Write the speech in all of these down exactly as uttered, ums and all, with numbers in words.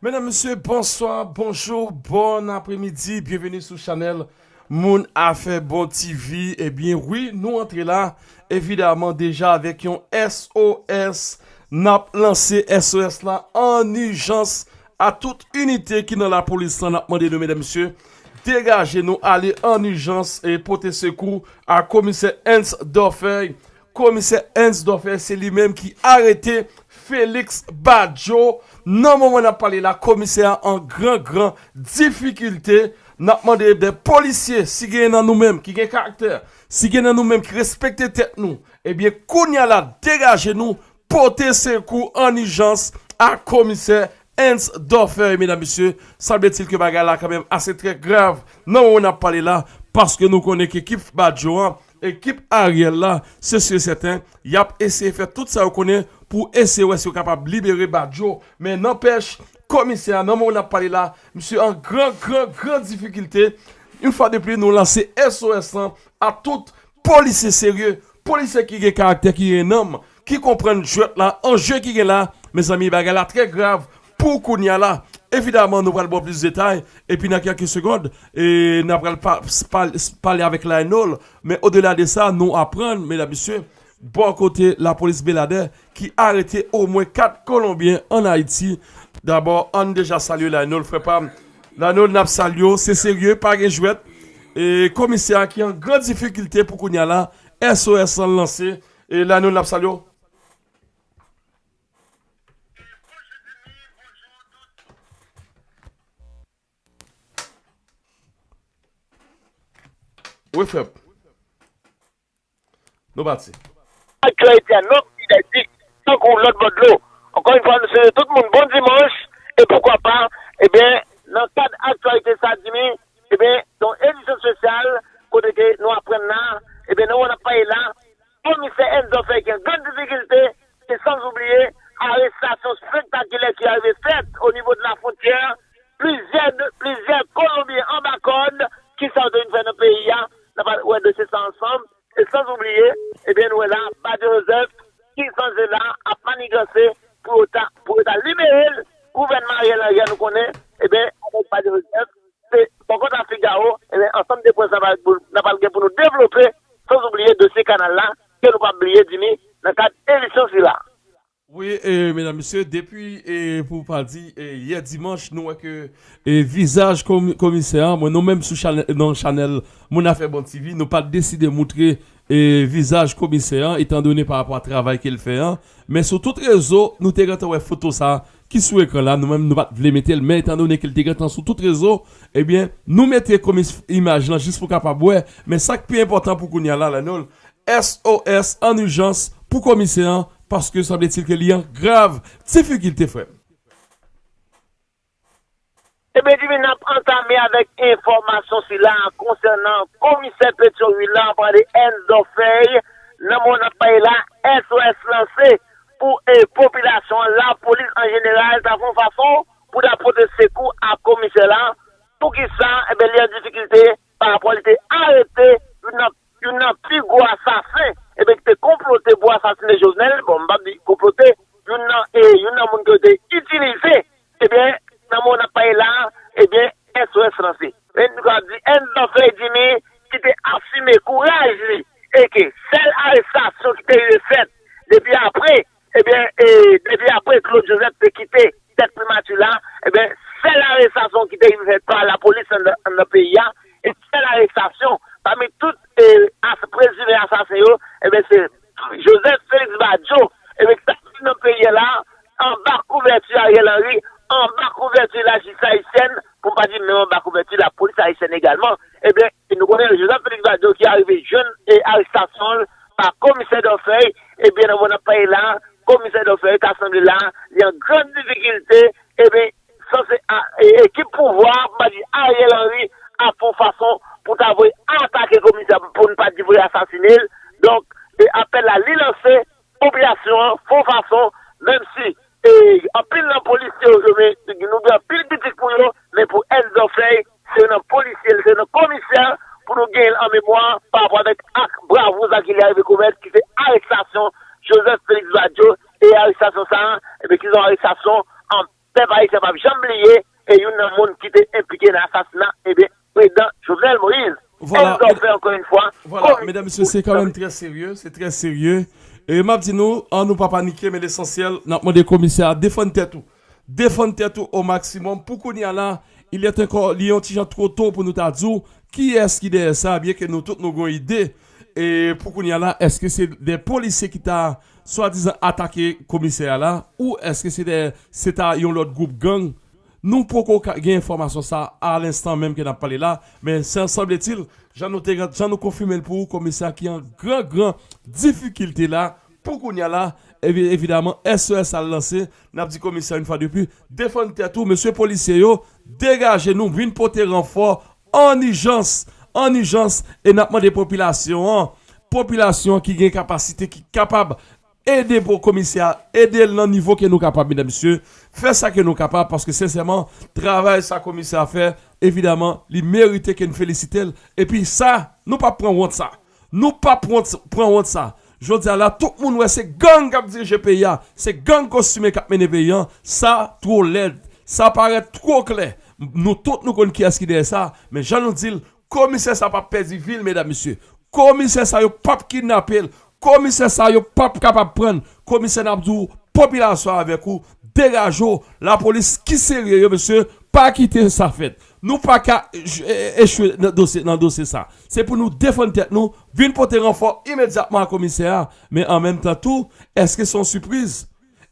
Medam, mesye, bonswa, bonjou, bòn apremidi, byenveni sou chanèl Moun Afè Bon T V. Ebyen, wi, nou antre la, evidaman, deja avèk yon S O S. N ap lanse S O S la an ijans a tout inite ki nan lapolis lan. N ap mande nou, medam, mesye, degaje nou, ale an ijans e pote sekou a komisè Hans Dorfeuille. Komisè Hans Dorfeuille, se li menm ki arete Félix Badio. Nan moman n ap pale la, komisè a an gran, gran difikilte. N ap mande de polisye, si gen nan nou menm ki gen karaktè, si gen nan nou menm ki respekte tèt nou, ebyen, kounye a la, degaje nou, pote sekou an ijans a komisè Hans Dorfeuille, medam, mesye. Sanble-t-il ke bagay la kanmenm ase trè grav nan moman n ap pale la, paske nou konnen ke ekip Badio an, ekip Ariel la, se si e sèten, y ap eseye fè tout sa yo konnen pou eseye wè si yo kapab libere Badio. Men nanpèch, komisè a, nan moman n ap pale la, misye an gran, gran, gran difikilte. Yon fwa de pli, nou lanse S O S lan a tout polisye serye, polisye ki gen karaktè, ki gen nanm, ki konprann jwèt la, anje ki gen la. Mezanmi, bagay la trè grav pou kounye a la. Evidaman, nou pral ba w plis detay, epi nan kèlke segond, e n ap pral pa, pa, pale avèk Lionel. Men odela de sa, nou aprann, medam, mesye, bò kote lapolis Beladè ki arete omwen kat Kolonbyen ann Ayiti. Dabò, ann deja salye Lionel, frè pa m. Lionel, n ap salye w, se serye, pa gen jwèt. E komisè a ki an gran difikilte pou kounye a la, S O S lan lanse. E Lionel, n ap salye w. Wi, frè m. Nou pati. Aktyalite a non idantik, tankou lòt bò dlo. Ankò yon fwa, nou swete tout moun bon dimanch, e poukwa pa, ebyen, nan kad aktyalite sa, Jimmy, ebyen, yon edisyon espesyal, kote ke nou aprann la, ebyen, nan moman n ap pale la, komisè Enzo Fèy ki an gran difikilte, e san oubliye arestasyon spektakilè ki arive fèt o nivo de la fwontyè, plizyè, plizyè Kolonbyen anba kòd, ki sa yo te vin fè nan peyi a, n ap al wè dosye sa ansanm, e san oubliye, ebyen, nou wè la, Badio Joseph, ki sanse la, ap maniganse pou yo ta, pou yo ta libere l, gouvènman Ariel Henry a nou konnen, ebyen, avèk Badio Joseph, se bò kote a Figaro, ebyen, ansanm de pwen sa va, n ap al gen pou nou devlope, san oubliye dosye kanal la, ke nou p ap bliye, Jimmy, nan kad edisyon sila. Wi, e, medam, mesye, depi, e, pou pa di, e, yè dimanch, nou wè ke, e, vizaj komi-, komisè a, mwen, nou menm sou chanè-, nan chanèl Moun Afè Bon T V, nou pa t deside moutre, e, vizaj komisè a, etandone pa rapò a travay ke l fè a. Men sou tout rezo, nou te gentan wè foto sa a ki sou ekran la, nou menm, nou pa t vle mete l, men etandone ke l te gentan sou tout rezo, ebyen, nou mete komis-, imaj lan jis pou kapab wè. Men sa k pi enpòtan pou kounye a la, Lanol, S O S an ijans pou komisè an, paske sanble-t-il ke li an grav difikilte, frè m. Ebyen, Jimmy, n ap antame avèk enfòmasyon sila konsènan komisè Petyonvil la, an pale de Enzo Fèy, nan moman n ap pale la, S O S lanse pou, e, popilasyon an, lapolis an jeneral, ta fè yon fason pou ta pote sekou a komisè la. Poukisa? Ebyen, li an difikilte pa rapò li te arete youn nan, youn nan pi gwo asasen, ebyen, ki te konplote pou asasine Jovenel. Bon, m p ap di konplote, youn nan, e, youn nan moun ke yo te itilize, ebyen, nan moman n ap pale la, ebyen, S O S lanse. Men nou ka di, Enzo Fèy Jimmy, ki te afime kouraj li, e ke sèl arestasyon ki te rive fèt depi apre, ebyen, e, depi apre Claude Joseph te kite tèt primati la, ebyen, sèl arestasyon ki te rive fèt pa lapolis anndan, anndan peyi a, e sèl arestasyon pami tout, e, as-, prezime asasen yo, ebyen, se Joseph Félix Badio, ebyen, ki t ap viv nan peyi a la, anba kouvèti Ariel Henry, anba kouvèti lajistis ayisyèn, pou m pa di menm anba kouvèti lapolis ayisyèn egalman. Ebyen, nou konnen Joseph Félix Badio ki arive jwenn, e, arestasyon l pa komisè Dorfeuille, ebyen, nan moman n ap pale la, komisè Dorfeuille ta sanble la, li an gran difikilte, ebyen, sanse a, e, ekip pouvwa, pou m pa di Ariel Henry, ap fè yon fason pou ta voye atake komisè, pou n pa di voye asasine l. Donk, e, apèl la, li lanse, popilasyon an fè yon fason, menm si, e, anpil nan polisye yo, yo, men, nou gen anpil kritik pou yo, men pou Enzo Fèy, se nan polisye, se nan komisè, pou nou gen l an memwa, pa rapò avèk ak bravou sa ki li arive komèt, ki se arestasyon Joseph Félix Badio, e arestasyon sa a, ebyen, ki se yon arestasyon an pèp ayisyen p ap janm bliye, e youn nan moun ki te enplike nan asasina, ebyen, prezidan Jovenel Moïse. Vwala, Èl Dòfè, ankò yon fwa, vwala, medam, mesye, se kanmenm trè serye, se trè serye. E m ap di nou, an nou pa panike, men lesansyèl, n ap mande komisè a defann tèt ou. Defann tèt ou o maksimòm. Pou kounye a la, il est encore, li yon ti jan twò to pou nou ta di w kiyès ki dèyè sa, byenke nou tout nou gon ide. E pou kounye a la, èske se de polisye ki ta swadizan atake komisè a la, ou èske se de, se ta yon lòt gwoup gang? Nou poko ka gen enfòmasyon sa a lenstan menm ke n ap pale la, men sanbletil, jan nou te, jan nou konfime l pou ou, komisè a ki an gran, gran difikilte la, pou kounye a la, evi-, evidaman, S O S al lanse, n ap di komisè yon fwa de pli, defann tèt ou, mesye polisye yo, degaje nou, vin pote ranfò an ijans, an ijans, e n ap mande popilasyon an, popilasyon an ki gen kapasite, ki kapab ede pou komisè a, ede l nan nivo ke nou kapab, medam, mesye, fè sa ke nou kapab, paske sensèman, travay sa komisè a fè, evidaman, li merite ke n felisite l, epi sa, nou p ap pran wont sa. Nou p ap wont, pran wont sa. Jodi a la, tout moun wè se gang k ap dirije peyi a, se gang kostime k ap mennen peyi a, sa twò lèd, sa parèt twò klè. Nou tout nou konn kiyès ki dèyè sa, men jan nou di l, komisè sa p ap pèdi vi l, medam, mesye. Komisè sa yo p ap kidnape l. Komisè sa yo p ap kapab pran l. Komisè n ap di w, popilasyon avèk ou, degaje w, lapolis ki serye yo, mesye, pa kite sa fèt. Nou pa ka j-, e-, echwe nan dosye, nan dosye sa. Se pou nou defann tèt nou, vin pote ranfò imedyatman a komisè a, men an menm tan tou, èske se yon sipriz?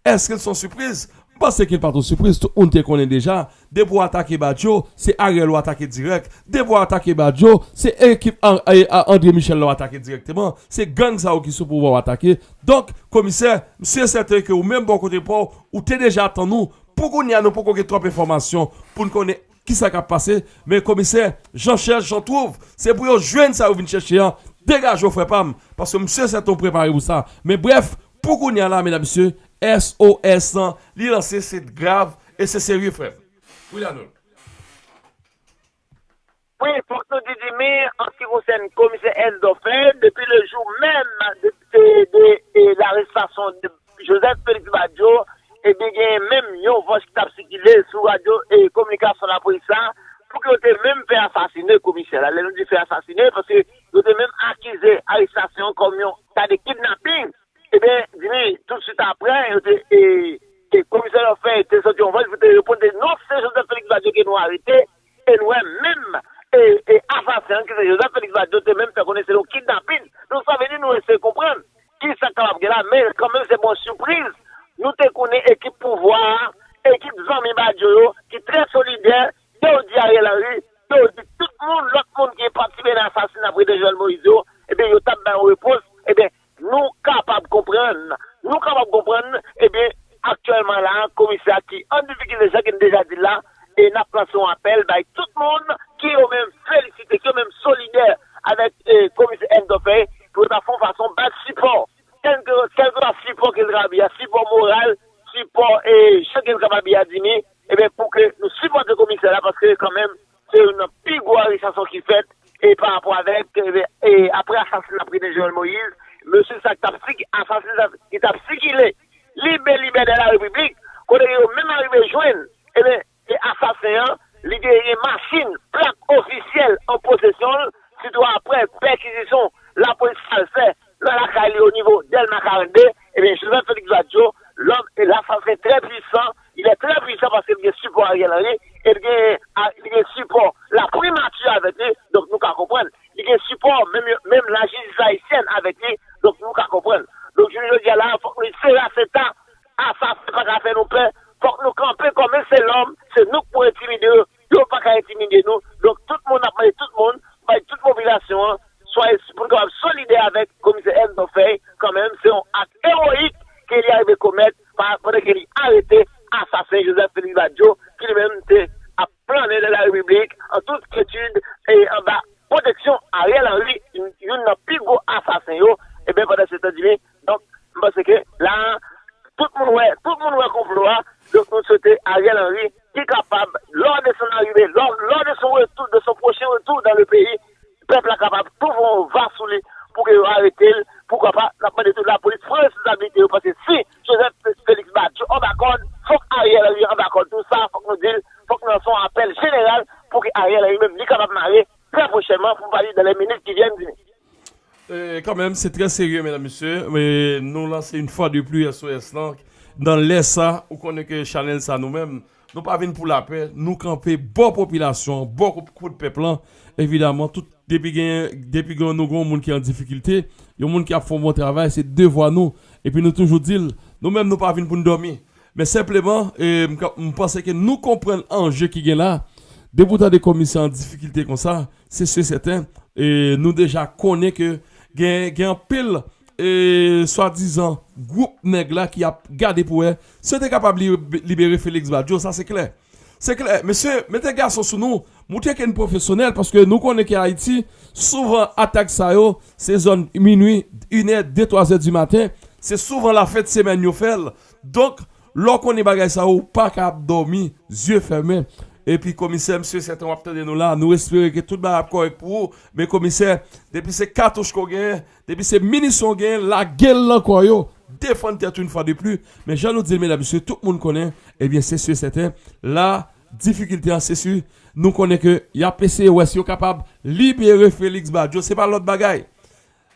Èske se yon sipriz? M panse ke l pa t yon sipriz, tout moun te konnen deja. Depi w atake Badio, se Ariel w atake dirèk. Depi w atake Badio, se ekip An-, e, a, André Michel la w atake dirèkteman. Se gang sa yo ki sou pouvwa w atake. Donk, komisè, m si e sèten ke ou menm bò kote pa w, ou te deja tann ou. Pou kounye a, nou poko gen twòp enfòmasyon pou n konnen kisa k ap pase, men komisè, jan chèche, jan twouve, se pou yo jwenn sa yo vin chèche an. Degaje w, frè pa m, paske m si e sèten w prepare pou sa. Men brèf, pou kounye a la, medam, mesye, S O S lan, li lanse, se grav e se serye, frè m. Wi, Lanol. Wi, fòk nou di, Jimmy, an se ki konsène komisè Èl Dòfè, depi le jou menm de, de, de, de l'arrestation de Joseph Félix Badio, ebyen, genyen menm yon vòch ki t ap sikile sou radyo e kominikasyon lapolis la, pou ke yo te menm fè asasine komisè la. Lè nou di fè asasine, paske yo te menm akize arestasyon an kòm yon ka de kidnaping. Ebyen, Jimmy, toutswit apre, yo te, e, e komisè Dòfè te soti yon vòch pou te reponn, te non, se Joseph Félix Badio ke nou arete, e nou wè menm, e, e asasen an ki se Joseph Félix Badio te menm fè konnen se yon kidnaping. Donk, sa vle di nou eseye konprann ki sa k kapab gen la, men kanmenm se pa yon sipriz. Nou te konnen ekip pouvwa a, ekip zanmi Badio yo, ki trè solidè, yo di Ariel Henry, yo di tout moun, lòt moun ki patisipe nan asasina prezidan Jovenel Moïse yo, ebyen, yo t ap bay yon repons, ebyen, nou kapab konprann, nou kapab konprann, ebyen, aktyèlman la, komisè a ki an difikilte, jan ke n deja di l la, e n ap lanse yon apèl bay tout moun ki yo menm felisite, ki yo menm solidè avèk, e, komisè Èl Dòfè, pou yo ta fè yon fason ba l sipò. Kèlke, kèlkeswa sipò ke l kapab ye a, sipò moral, sipò, e, jan ke l kapab ye a, Jimmy, ebyen, pou ke nou sipòte komisè la, paske kanmenm, se youn nan pi gwo arestasyon ki fèt, e pa rapò avèk, e, e apre asasina prezidan Jovenel Moïse, mesye sa k t ap sik-, asasen sa ki t ap sikile libè, libè de la Repiblik, kote yo menm arive jwenn, ebyen, e asasen an, li genyen machin, plak ofisyèl an posesyon l, sitou apre pèkizisyon lapolis al fè nan lakay li o nivo Dèlma karannde, ebyen, Joseph Félix Badio, lòm e lasasen trè pwisan, il est très puissant paske li gen sipò Ariel Henry, e li gen, a, li gen sipò la primati avèk li, donk nou ka konprann. Li gen sipò menm, menm lajistis ayisyèn avèk li, donk nou ka konprann. Donk, jounen jodi a la, fòk nou sere aseta, asasen pa ka fè nou pè, fòk nou kanpe kòm se lòm, se nou k pou entimide yo, yo pa ka entimide nou. Donk, tout moun ap mande tout moun, bay tout popilasyon an, swa pou n kapab solidè avèk komisè Èl Dòfè, kanmenm, se yon ak ewoyik ke li arive komèt pa, pandan ke li arete asasen Joseph Félix Badio, ki li menm te ap plannen de la Repiblik, an tout kyetid e anba pwoteksyon Ariel Henry, youn nan pi gwo asasen yo, ebyen, pandan se tan, Jimmy, donk, m panse ke la, tout moun wè, tout moun wè konplo a, donk, nou swete Ariel Henry, ki kapab, lors de son arrivée, lors, lors de son retour, de son prochain retour dans le pays, pèp la kapab tou fè yon va sou li pou ke yo arete l, poukwa pa, n ap mande tou lapolis pran responsablite yo, paske si Joseph Félix Badio anba kòd, Fòk Ariel Henry anba kòd tou. Sa, fòk nou di l, fòk nou lanse yon apèl jeneral pou ke Ariel Henry menm, li kapab mare trè pwochènman, pou m pa di dans les minutes qui viennent, Jimmy. E, kanmenm, se trè serye, medam, mesye. E, nou lanse yon fwa de pli S O S lan. Nan lè sa, ou konnen ke chanèl sa, nou menm, nou pa vin pou lapè. Nou kanpe bò popilasyon, bò kou-, kout pèp lan. Evidaman, tout, depi gen, depi gen, nou gen yon moun ki an difikilte, yon moun ki ap fè yon bon travay, se devwa nou. Epi nou toujou di l, nou menm, nou pa vin pou n dòmi. Men senpleman, e, m ka, m panse ke nou konprann anje ki gen la. Depi w tande komisè an difikilte konsa, se si e sèten, e, nou deja konnen ke gen, gen anpil, e, swadizan gwoup nèg la ki ap gade pou wè si yo te kapab li-, libere Félix Badio, sa se klè. Se klè, mesye, mete gason sou nou, moutre ke n pwofesyonèl, paske nou konnen ke Ayiti, souvan atak sa yo, se zòn minwi, inè, de, twa zè di maten, se souvan lafen de semèn yo fè l. Donk, lè w konnen bagay sa yo, ou pa ka ap dòmi, zye fèmen. Epi komisè, m si e sèten w ap tande nou la, nou espere ke tout bagay ap kòrèk pou ou. Men komisè, depi se katouch ke w genyen, depi se minisyon w genyen, lage l nan kò yo. Defann tèt ou yon fwa de pli. Men jan nou di l, medam, mesye, tout moun konnen, ebyen, se si e sèten, la, difikilte an, se si, nou konnen ke y ap eseye wè si yo kapab libere Félix Badio. Se pa lòt bagay.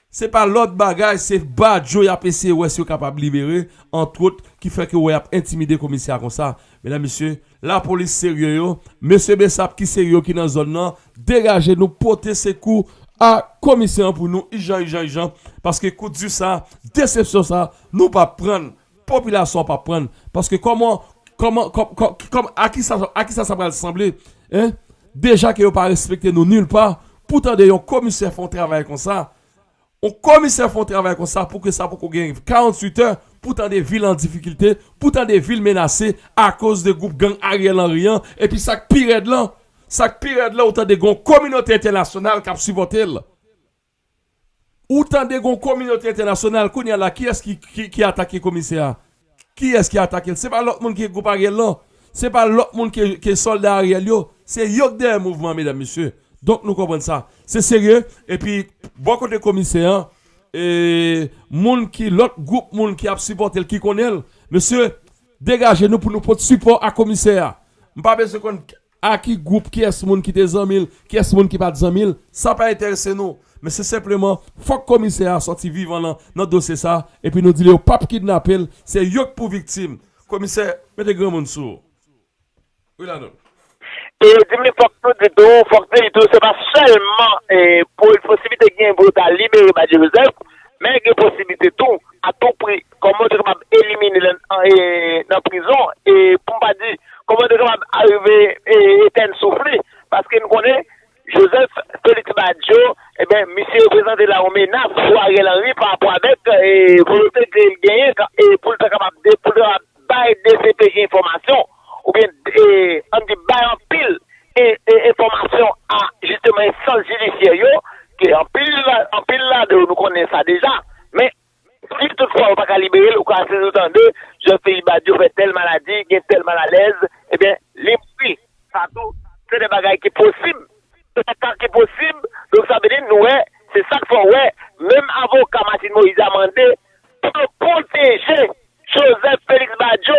Se pa lòt bagay, se Badio y ap eseye wè si yo kapab libere, antwòt, ki fè ke w wè y ap entimide komisè a konsa. Medam, mesye, lapolis serye yo, mesye Bessap ki serye yo ki nan zòn nan, degaje nou pote sekou a komisè an pou nou, ijan, ijan, ijan, paske kout di sa, desepsyon sa, nou p ap pran l, popilasyon an p ap pran l, paske kòman, kòman, kòm, kòm, kòm, a kisa, a kisa sa pral sanble, en? Deja ke yo pa respekte nou nil pa, pou tande yon komisè fè yon travay konsa, yon komisè fè yon travay konsa pou ke sa poko gen karanntuit è, pou tande vil an difikilte, pou tande vil menase akoz de gwoup gang Ariel Henry an, epi sa k pi rèd lan, sa k pi rèd lan, ou tande gen yon kominote entènasyonal k ap sipòte l. Ou tande gen yon kominote entènasyonal, kounye a la, kiyès ki, ki, ki atake komisè a? Kiyès ki atake l? Se pa lòt moun ke gwoup Ariel lan. Se pa lòt moun ke, ke sòlda Ariel yo. Se yo k dèyè mouvman, medam, mesye. Donk, nou konprann sa. Se serye. Epi, bò kote komisè an, e, moun ki, lòt gwoup moun ki ap sipòte l, ki konnen l, mesye, degaje nou pou nou pote sipò a komisè a. M pa bezwen konn a ki gwoup, kiyès moun ki te zanmi l, kiyès moun ki pa t zanmi l, sa pa enterese nou. Men se senpleman, fòk komisè a sòti vivan nan, nan dosye sa, epi nou di l yo p ap kidnape l, se yo k pou viktim. Komisè, mete granmoun sou ou. Wi, Lanod. E di m li fòk nou di tou, fòk nou di tou, se pa sèlman, e, pou posiblite gen pou yo ta libere Badio Joseph, men gen posiblite tou, a tou pri, kòman yo te kapab elimine l nan, e, nan prizon, e pou m pa di, kòman yo te kapab arive, e, etèn souf li, paske n konnen, Joseph Félix Badio, ebyen, misye reprezante la yon menas pou Ariel Henry pa rapò avèk, e, volonte ke l genyen, e, pou l ta kapab de-, pou l ta kapab bay D C P J enfòmasyon, oubyen, e, ann di, bay anpil, e, e, enfòmasyon a, jisteman, enstans jidisyè yo, ke anpil, anpil ladan yo, nou konnen sa deja. Men, si toutfwa yo pa ka libere l, ou ka sezi w tande, Joseph Félix Badio fè tèl maladi, gen tèl malalèz, ebyen, li mouri. Sa tou, se de bagay ki posib. Se de ka ki posib. Donk, sa vle di, nou wè, se sa k fè w wè, menm avoka Martine Moïse a mande pou yo pwoteje Joseph Félix Badio.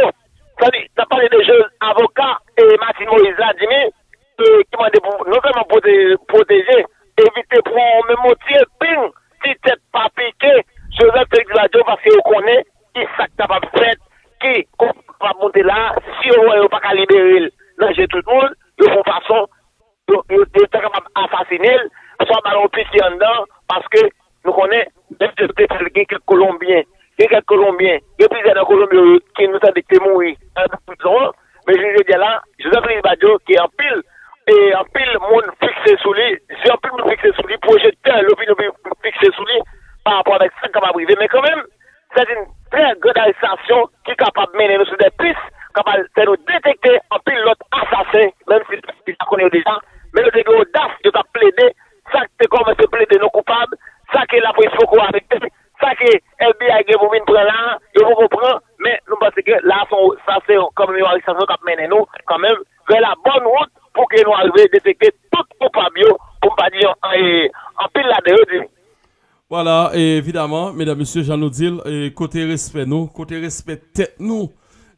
Sa vle di, n ap pale de Je-, avoka, e, Martine Moïse la, Jimmy, e, ki mande pou non sèlman pwote-, pwoteje, evite pran menm yon ti epeng, ti tèt pa pike Joseph Félix Badio, paske yo konnen ki sa k kapab fèt, ki konfli k ap monte la, si yo wè yo pa ka libere l nan je tout moun, yo fè yon fason, yo, yo, yo ta kapab asasine l, swa ba l yon piki anndan, paske nou konnen, menm si yo te fè l, gen kèk Kolonbyen, gen kèk Kolonbyen, gen plizyè nan Kolonbyen yo ki nou tande ki te mouri nan prizon an, men jounen jodi a la, Joseph Félix Badio, ke anpil, e anpil moun fikse sou li, zye anpil moun fikse sou li, pwojektè lopinyon pi-, fikse sou li, pa rapò avèk sa k kapab rive, men kanmenm, c'est une très grande arrestation ki kapab mennen nou sou des pistes, kapab fè nou detekte anpil lòt asasen, menm si nou pa konnen yo deja, men yo te gen odas, yo t ap plede, sa k te kòmanse plede non koupab, sa ke lapolis poko arete, sa ke F B I gen pou vin pran la, yo poko pran, men nou panse ke la, se yon, sa se yon, kanmenm yon arestasyon k ap mennen nou, kanmenm, vers la bonne route, pou ke nou arive detekte tout koupab yo, pou m pa di yon, e, anpil ladan yo di. Vwala, e, evidaman, medam, mesye, jan nou di l, e, kote respè nou, kote respè tèt nou,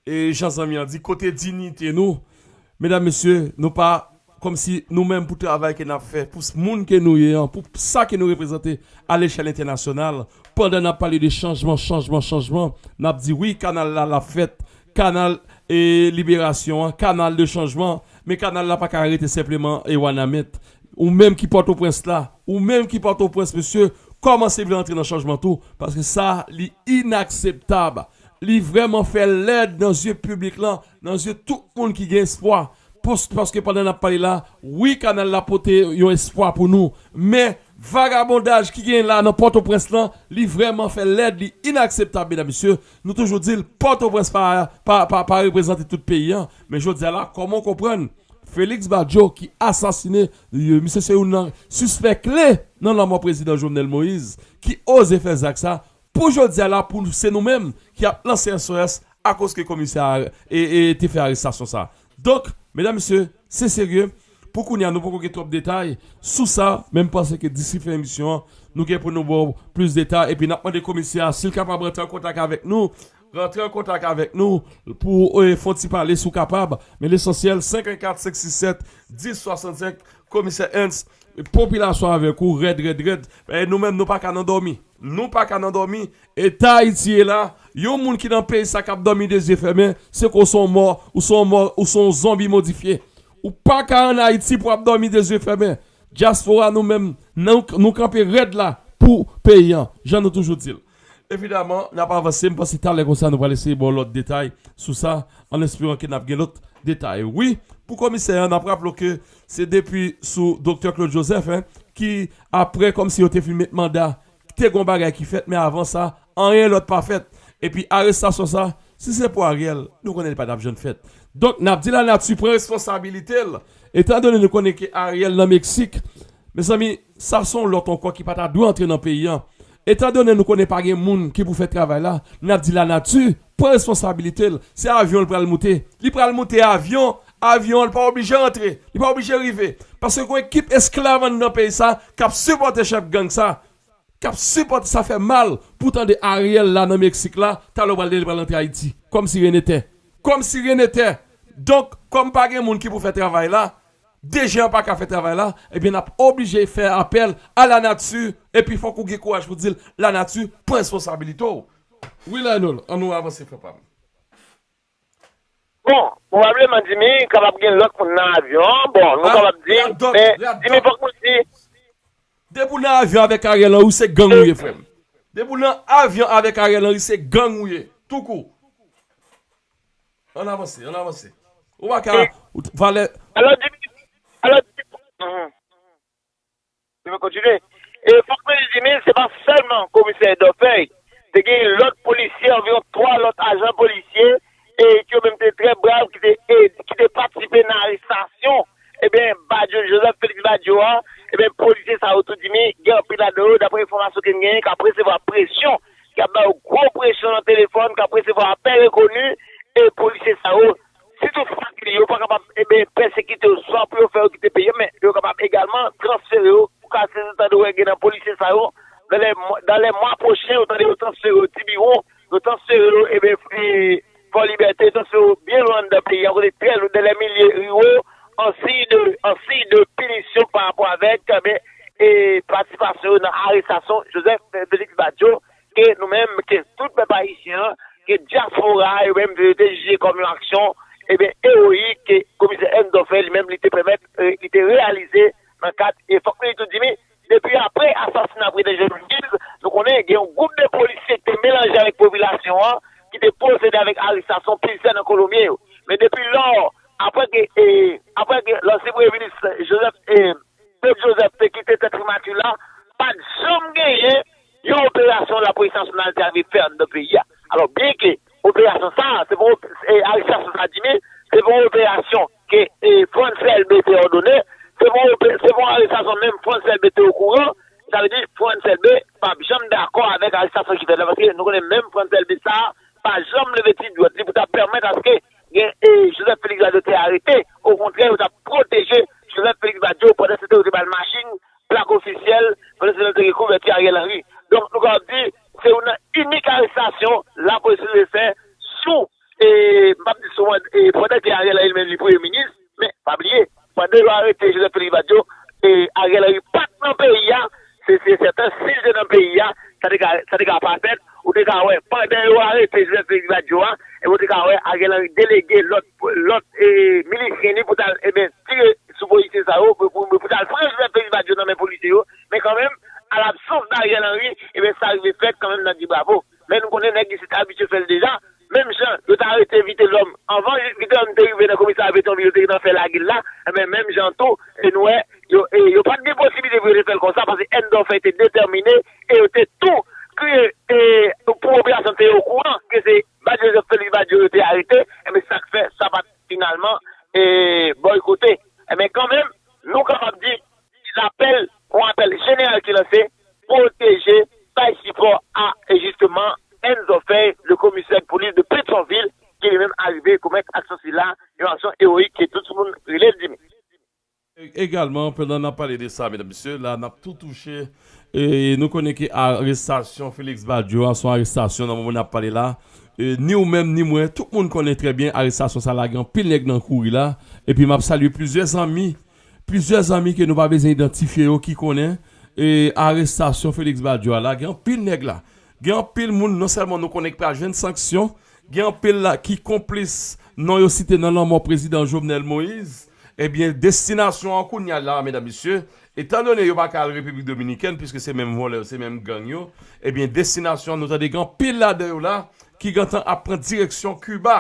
e jan zanmi an di, kote diyite nou, medam, mesye, nou pa, kòmsi nou menm pou travay ke n ap fè, pou s- moun ke nou ye an, pou sa ke nou reprezante a lechèl entènasyonal, pandan n ap pale de chanjman, chanjman, chanjman, n ap di wi, kanal la, l ap fèt, kanal e liberasyon an, kanal de chanjman, men kanal la pa ka rete senpleman e Wanament. Ou menm ki Pòtoprens la, ou menm ki Pòtoprens, mesye, kòmanse vle antre nan chanjman tou, paske sa, li inakseptab. Li vrèman fè lèd nan zye piblik lan, nan zye tout moun ki gen espwa. Pos- Paske pandan n ap pale la, wi, kanal la pote yon espwa pou nou, men vagabondaj ki gen la nan Pòtoprens lan, li vrèman fè lèd, li inakseptab, medam, mesye. Nou toujou di l, Pòtoprens pa, pa, pa, pa reprezante tout peyi an, men jodi a la, kòman w konprann Félix Badio ki asasine, misye se youn nan sispè kle nan lanmò prezidan Jovenel Moïse, ki oze fè zak sa, pou jodi a la, pou se nou menm ki ap lanse S O S akoz ke komisè a e, e te fè arestasyon sa. Donk, medam, mesye, se serye. Pou kounye a, nou poko gen twòp detay sou sa, men m panse ke disi fen emisyon an, nou gen pou nou ba w plis detay, epi n ap mande komisè a si l kapab rantre an kontak avèk nou, rantre an kontak avèk nou pou e, fè yon ti pale si w kapab. Men lesansyèl, senk en kat senk sis sèt dis swasannsenk, komisè Ernst, popilasyon avèk ou, rèd, rèd, rèd. E nou menm, nou pa ka nan dòmi. Nou pa ka nan dòmi. Eta Ayiti ye la, yon moun ki nan peyi sa k ap dòmi de zye fèmen, se ke w se yon mò, ou se yon mò, ou se yon zonbi modifye. Ou pa ka ann Ayiti pou w ap dòmi de zye fèmen. Dyaspora nou menm, nou, nou kanpe rèd la pou peyi an, jan nou toujou di l. Evidaman, n ap avanse, m panse talè konsa nou pral eseye ba w lòt detay sou sa, an esperan ke n ap gen lòt detay. Wi, pou komisè an, n ap raple w ke se depi sou Doktè Claude Joseph, en, ki apre kòmsi yo te fin met manda, te gen yon bagay ki fèt, men avan sa, anyen lòt pa fèt. Epi arestasyon sa, si se pou Ariel, nou konnen li pa t ap janm fèt. Donk, n ap di lanati pran responsabilite l. Etandone nou konnen ke Ariel nan Meksik, mezanmi, sa se yon lòt ankò ki pa ta dwe antre nan peyi an. Etandone nou konnen pa gen moun ki pou fè travay la, n ap di lanati pran responsabilite l. Se avyon l pral moute. Li pral moute avyon, avyon an li pa oblije antre, li pa oblije rive. Paske gen ekip esklav anndan peyi sa k ap sipòte chèf gang sa, k ap sipòte, sa fè mal pou tande Ariel la nan Meksik la, talè w pral li pral antre Ayiti. Kòmsi rien n'était. Kòmsi rien n'était. Donk, kòm pa gen moun ki pou fè travay la, D G an pa ka fè travay la, ebyen n ap oblije fè apèl a lanati, epi fòk ou gen kouraj pou di l, lanati, pran responsabilite w. Wi, Lionel, an nou avanse, frè pa m. Bon, pwobableman, Jimmy, kapab gen lòt moun nan avyon an. Bon, nou kapab di, men, Jimmy, fòk nou di. Depi w nan avyon avèk Ariel Henry, se gang ou ye, frè m. Depi w nan avyon avèk Ariel Henry, se gang ou ye. Toukou. Ann avanse, ann avanse. Ou pa ka. Valè. Alò, Jimmy, alò, Jimmy, Mwen kontinye. E fòk mwen di, men se pa sèlman komisè Dòfèy. Te gen lòt polisye, anviwon twa lòt ajan polisye, e ki yo menm te trè brav, ki te, e, ki te patisipe nan arestasyon, ebyen, Badio, Joseph Félix Badio a, ebyen, polisye sa yo tou di, men gen anpil ladan yo, daprè enfòmasyon ke n genyen, k ap resevwa presyon, k ap ba yo gwo presyon nan telefòn, k ap resevwa apèl enkoni, e polisye sa yo, si tout sa ki yo pa kapab, ebyen, pèsekite yo, swa pou yo fè yo kite peyi an, men yo kapab egalman transfere yo. Ou ka sezi tande w wè gen nan polisye sa yo, dans les mois, dans les mois prochains, ou tande yo transfere yo Tibiwon, yo transfere yo, ebyen, Fò Libète, yo transfere yo byen lwen anndan peyi an, kote trè lwen, dans les milieux ruraux, en signe de, en signe de punition par rapport avec, ebyen, e patisipasyon yo nan arestasyon Joseph Félix Badio, ke nou menm, ke tout pèp ayisyen an, ke dyaspora a yo menm yo te jije kòm yon aksyon, ebyen, ewoyik ke komisè Ernst Dòfèy li menm li te pèmèt, li te reyalize nan kad, e fòk nou di tou Jimmy, depi apre asasina prezidan Jovenel Moïse, nou konnen gen yon gwoup de polisye ki te melanje avèk popilasyon an, ki te pwosede avèk arestasyon plizyè nan kolonbyen yo. Men depi lò, apre ke, e, apre ke lansyen premye minis Joseph, e, Claude Joseph te kite tèt primati la, pa t janm genyen yon operasyon lapolis nasyonal te arive fè anndan peyi a. Alò, byenke operasyon sa a, se pa yon, e, arestasyon sa a, Jimmy, se pa yon operasyon ke, e, Frantz Elbé te òdone, se pa yon ope-, se pa yon arestasyon menm Frantz Elbé te okouran, sa vle di Frantz Elbé p ap janm dakò avèk arestasyon ki fèt la, paske nou konnen menm Frantz Elbé sa a, pa janm leve ti dwèt li pou ta pèmèt aske gen, e, Joseph Félix Badio te arete. Okontrè, yo t ap pwoteje Joseph Félix Badio pandan se tan yo te ba l machin, plak ofisyèl, pandan se tan yo te gen kouvèti Ariel Henry. Donk, nou kapab di, se youn nan inik arestasyon lapolis te fè sou e, m p ap di sou mwen, e, pandan ke Ariel Henry li menm li premye minis, men pa bliye, pandan yo arete Joseph Félix Badio, e, Ariel Henry pa t nan peyi a, se, se sèten, si l te nan peyi a, sa te ka, sa te ka pa fèt, ou te ka wè, pandan yo arete Joseph Félix Badio a, e ou te ka wè Ariel Henry delege lòt, lòt, e, milisyen li pou t al, e ben, tire sou polisye sa yo, pou, pou, pou t al pran Joseph Félix Badio nan men polisye yo, men kanmenm, a labsans d Ariel Henry, e ben, sa rive fèt kanmenm, n ap di bravo. Men nou konnen nèg isit abitye fè l deja. Menm jan yo t arete Vitelhomme anvan Vitelhomme te rive nan komisarya Petyonvil, yo te gentan fè lage l la, enben, menm jan tou, e nou wè, yo, e yo pa t gen posiblite pou yo te fè l konsa, paske N Dòfè te detèmine e yo te tou kriye, e, pou popilasyon te okouran ke se Badio, Joseph Félix Badio yo te arete, enben, sa k fè sa pa t finalman, e, bòykote. Enben, kanmenm, nou kapab di, se lapèl, yon apèl jeneral ki lanse, pwoteje, bay sipò a, e jisteman, Enzo Fèy, le komisè de polis de Petyonvil, ki li menm arive komèt aksyon sila, yon aksyon ewoyik ke tout moun rele l Jimmy. E- Egalman, pandan n ap pale de sa, medam, mesye, la n ap tou touche, e nou konnen ke arestasyon Félix Badio a se yon arestasyon nan moman n ap pale la, e ni ou menm, ni mwen, tout moun konnen trè byen arestasyon sa la, gen anpil nèg nan kouri la, epi m ap salye plizyè zanmi, plizyè zanmi ke nou pa bezwen idantifye yo ki konnen, e arestasyon Félix Badio a la, gen anpil nèg la, gen anpil moun, non sèlman nou konnen ki pral jwenn sanksyon, gen anpil la ki konplis, non yo site nan lanmò prezidan Jovenel Moïse, ebyen, destinasyon an kounye a la, medam, mesye, etandone yo pa ka al Repiblik Dominikèn, piske se menm vòlè yo, se menm gang yo, ebyen, destinasyon an, nou tande gen anpil ladan yo la, ki gentan ap pran direksyon Kiba.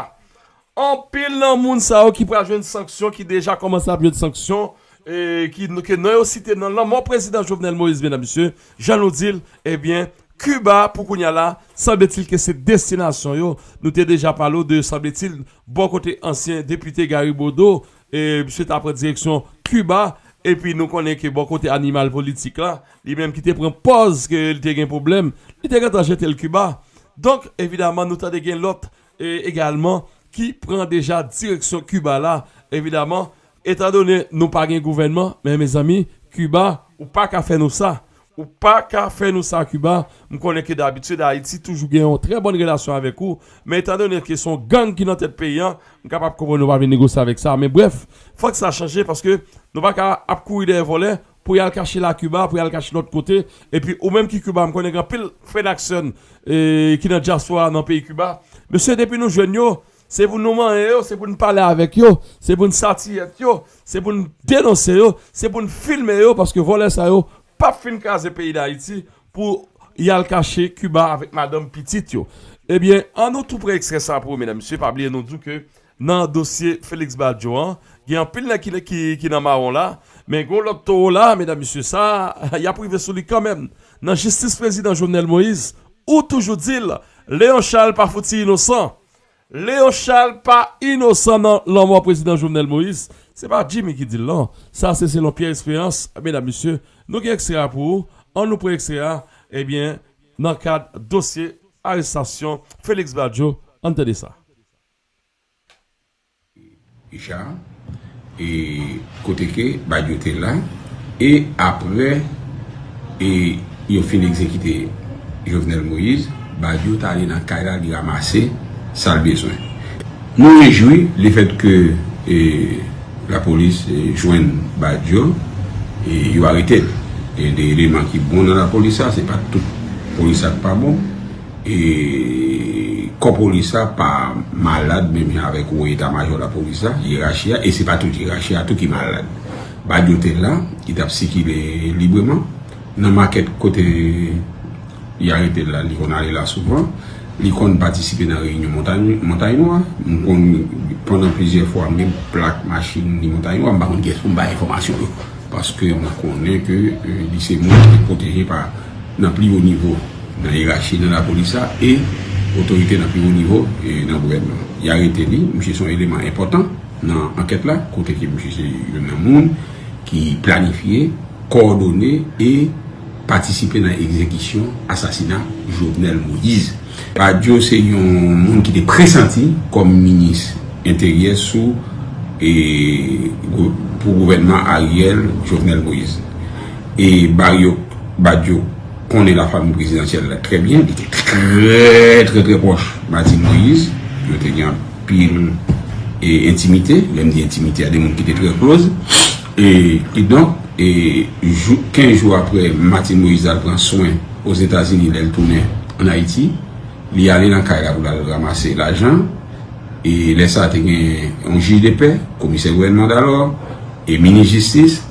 Anpil nan moun sa yo ki pral jwenn sanksyon, ki deja kòmanse ap jwenn sanksyon, e ki, ke non yo site nan lanmò prezidan Jovenel Moïse, medam, mesye, jan nou di l, ebyen, Kiba, pou kounye a la, sanbletil ke se destinasyon yo. Nou te deja pale w de, sanbletil, bò kote ansyen depite Gary Bodeau, e misye ta pran direksyon Kiba, epi nou konnen ke bò kote animal politik la, li menm ki te pran pòz ke li te gen pwoblèm, li te gentan jete l Kiba. Donk, evidaman, nou tande gen lòt, e, egalman, ki pran deja direksyon Kiba la, evidaman, etandone nou pa gen gouvènman, men mezanmi, Kiba, ou pa ka fè nou sa. Ou pa ka fè nou sa, Kiba. M konnen ke dabitid Ayiti toujou gen yon trè bòn relasyon avèk ou, men etandone ke se yon gang ki nan tèt peyi a, m kapab konprann nou pa vle negosye avèk sa. Men brèf, fòk sa chanje paske nou pa ka ap kouri dèyè vòlè pou y al kache la Kiba, pou y al kache lòt kote. Epi ou menm ki Kiba, m konnen gen anpil frè n ak sè n, e, ki nan dyaspora nan peyi Kiba. Mesye, depi nou jwenn yo, se pou nou manyen yo, se pou n pale avèk yo, se pou n satiyèt yo, se pou n denonse yo, se pou n filme yo, paske vòlè sa yo p ap fin kraze peyi Dayiti pou y al kache Kiba avèk madanm pitit yo. Ebyen, ann nou tou pran ekstrè sa pou ou, medam, mesye, pa bliye nou di w ke nan dosye Félix Badio an, gen anpil nèg ki, ki, ki nan mawon la, men gen yon lòt towo la, medam, mesye, sa, y ap rive sou li kanmenm. Nan jistis prezidan Jovenel Moïse, ou toujou di l, Léon Charles pa fouti inosan. Léon Charles pa inosan nan lanmò prezidan Jovenel Moïse. Se pa Jimmy ki di l, non. Sa se selon Pierre Espérance. Medam, mesye, nou gen ekstrè a pou ou. Ann nou pran ekstrè a, ebyen, nan kad dosye arestasyon Félix Badio, ann tande sa. Richard, e kote ke Badio te la, e apre e yo fin egzekite Jovenel Moïse, Badio t ale nan kay la, li ranmase sa l bezwen. Nou rejwi lefèt ke e lapolis e jwenn Badio, e yo arete l. Gen de eleman ki bon nan lapolis la, se pa tout polis la k pa bon. E kò polis la pa malad menm jan avèk wo eta majò lapolis la, yerachi a, e se pa tout yerachi a tou ki malad. Badio te la, li t ap sikile libreman. Nan makèt kote y arete l la, li konn ale la souvan. Li konn patisipe nan reyinyon Montay Nwa. M konn, pandan plizyè fwa, m gen plak machin li Montay Nwa. M pa konn kiyès pou m bay enfòmasyon yo. Paske m konnen ke e, li se moun ki pwoteje pa nan pli wo nivo nan yerachi nan lapolis la e otorite nan pi wo nivo e nan gouvènman. Y arete li, misye se yon eleman enpòtan nan ankèt la, kote ke misye se youn nan moun ki planifye, kowòdone e patisipe nan egzekisyon asasina Jovenel Moïse. Badio se yon moun ki te presanti kòm minis enteryè sou e pou gouvènman Ariel Jovenel Moïse. E Badio, Badio konnen lafanmi prezidansyèl la trè byen, li te trè, trè, trè pwòch Martine Moïse. Yo te gen anpil e, entimite. Lè m di entimite, a de moun ki te trè close. E, kidonk, e, jou, kenz jou apre, Martine Moïse al pran swen Ozetazini, lè l tounen ann Ayiti, li ale nan kay la pou l al ranmase lajan. E lè sa a te gen yon jij de pè, komisè gouvènman dalò, e minis jistis.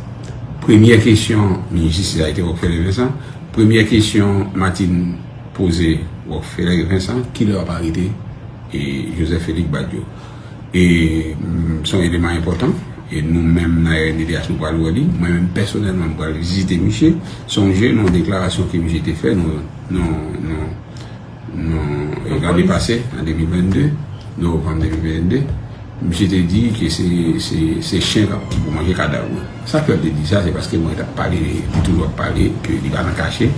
Premyè kesyon, minis jistis la te Rockefeller Vincent. Premyè kesyon Martine poze Rockefeller Vincent, kilè w ap arete e Joseph Félix Badio? E, mm, se yon eleman enpòtan. E nou menm nan R N D D H, nou pral wè li. Mwen menm pèsonèlman, m pral vizite misye. Sonje nan yon deklarasyon ke misye te fè nan, nan, nan, nan, e, lane pase, an de mil vennde, novanm de mil vennde, misye te di ke se, se, se chen k ap, ki pou manje kadav mwen. Sa k fè m te di sa, se paske mwen t ap pale, li toujou ap pale, ke li pa nan kache,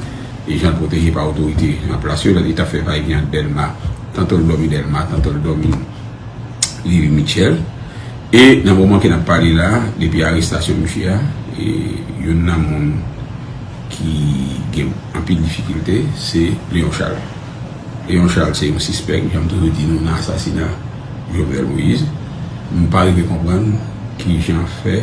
e jan l pwoteje pa otorite an plas yo, lè li t ap fè vayevyen ant Dèlma, tanto l dòmi Dèlma, tanto l dòmi Lili Mitchell. E nan moman ke n ap pale la, depi arestasyon misye a, e youn nan moun ki gen anpil difikilte, se Léon Charles. Léon Charles se yon sispèk, jan m toujou di nou, nan asasina Jovenel Moïse. M pa rive konprann kijan fè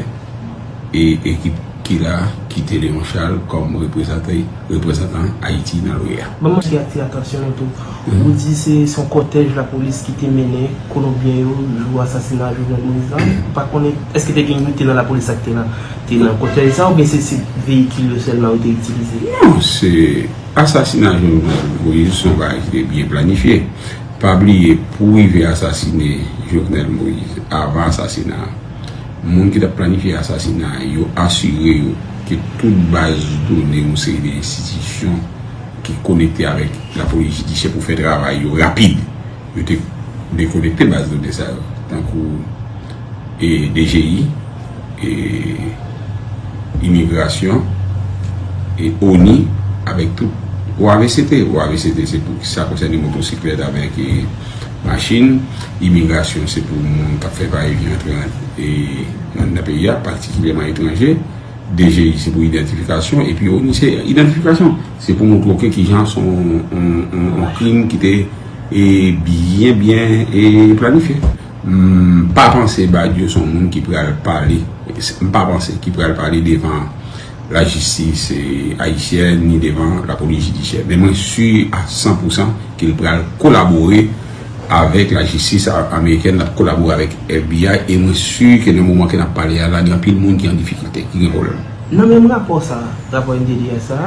e ekip ki la kite Léon Charles kòm reprezante, reprezantan Ayiti nan l'OEA. Ban mwen ki atire atansyon nou tou. Ou di se, se yon kòtèj lapolis ki te mennen Kolonbyen yo jou asasina Jovenel Moïse la. Ou pa konnen, èske te gen youn ki te nan lapolis sa ki te nan, te nan kòtèj sa, oubyen se, se veyikil yo sèlman yo te itilize? Non, se asasina Jovenel Moïse, se yon bagay ki te byen planifye. Pa bliye, pou rive asasine Jovenel Moïse, avan asasina a, moun ki t ap planifye asasina a, yo asire yo ke tout baz done yon seri de enstitisyon ki konekte avèk lapolis jidisyè pou fè travay yo rapid. Yo te dekonekte baz done sa yo, tankou, e, D G I, e, imigrasyon, e, ONI, avèk tout O A V C T. O A V C T se pou sa konsène motosiklèt avèk, e, machin. Imigrasyon se pou moun k ap fè vayevyen antre nan, e, nan, nan peyi a, patikilyèman etranje. D G I se pou idantifikasyon, epi ONI se idantifikasyon. Se pou montre w ke kijan se yon, yon, yon, yon krim ki te, e, byen, byen, e, planifye. M pa panse Badio se yon moun ki pral pale, m pa panse ki pral pale devan lajistis, e, ayisyèn, ni devan lapolis jidisyè. Men mwen si a san pou san ke l pral kolabore avèk lajistis a-, amerikèn, l ap kolabore avèk F B I, e mwen si ke nan moman ke n ap pale a la, gen anpil moun ki an difikilte, ki gen pwoblèm. Nan menm rapò sa, rapò N D D H sa,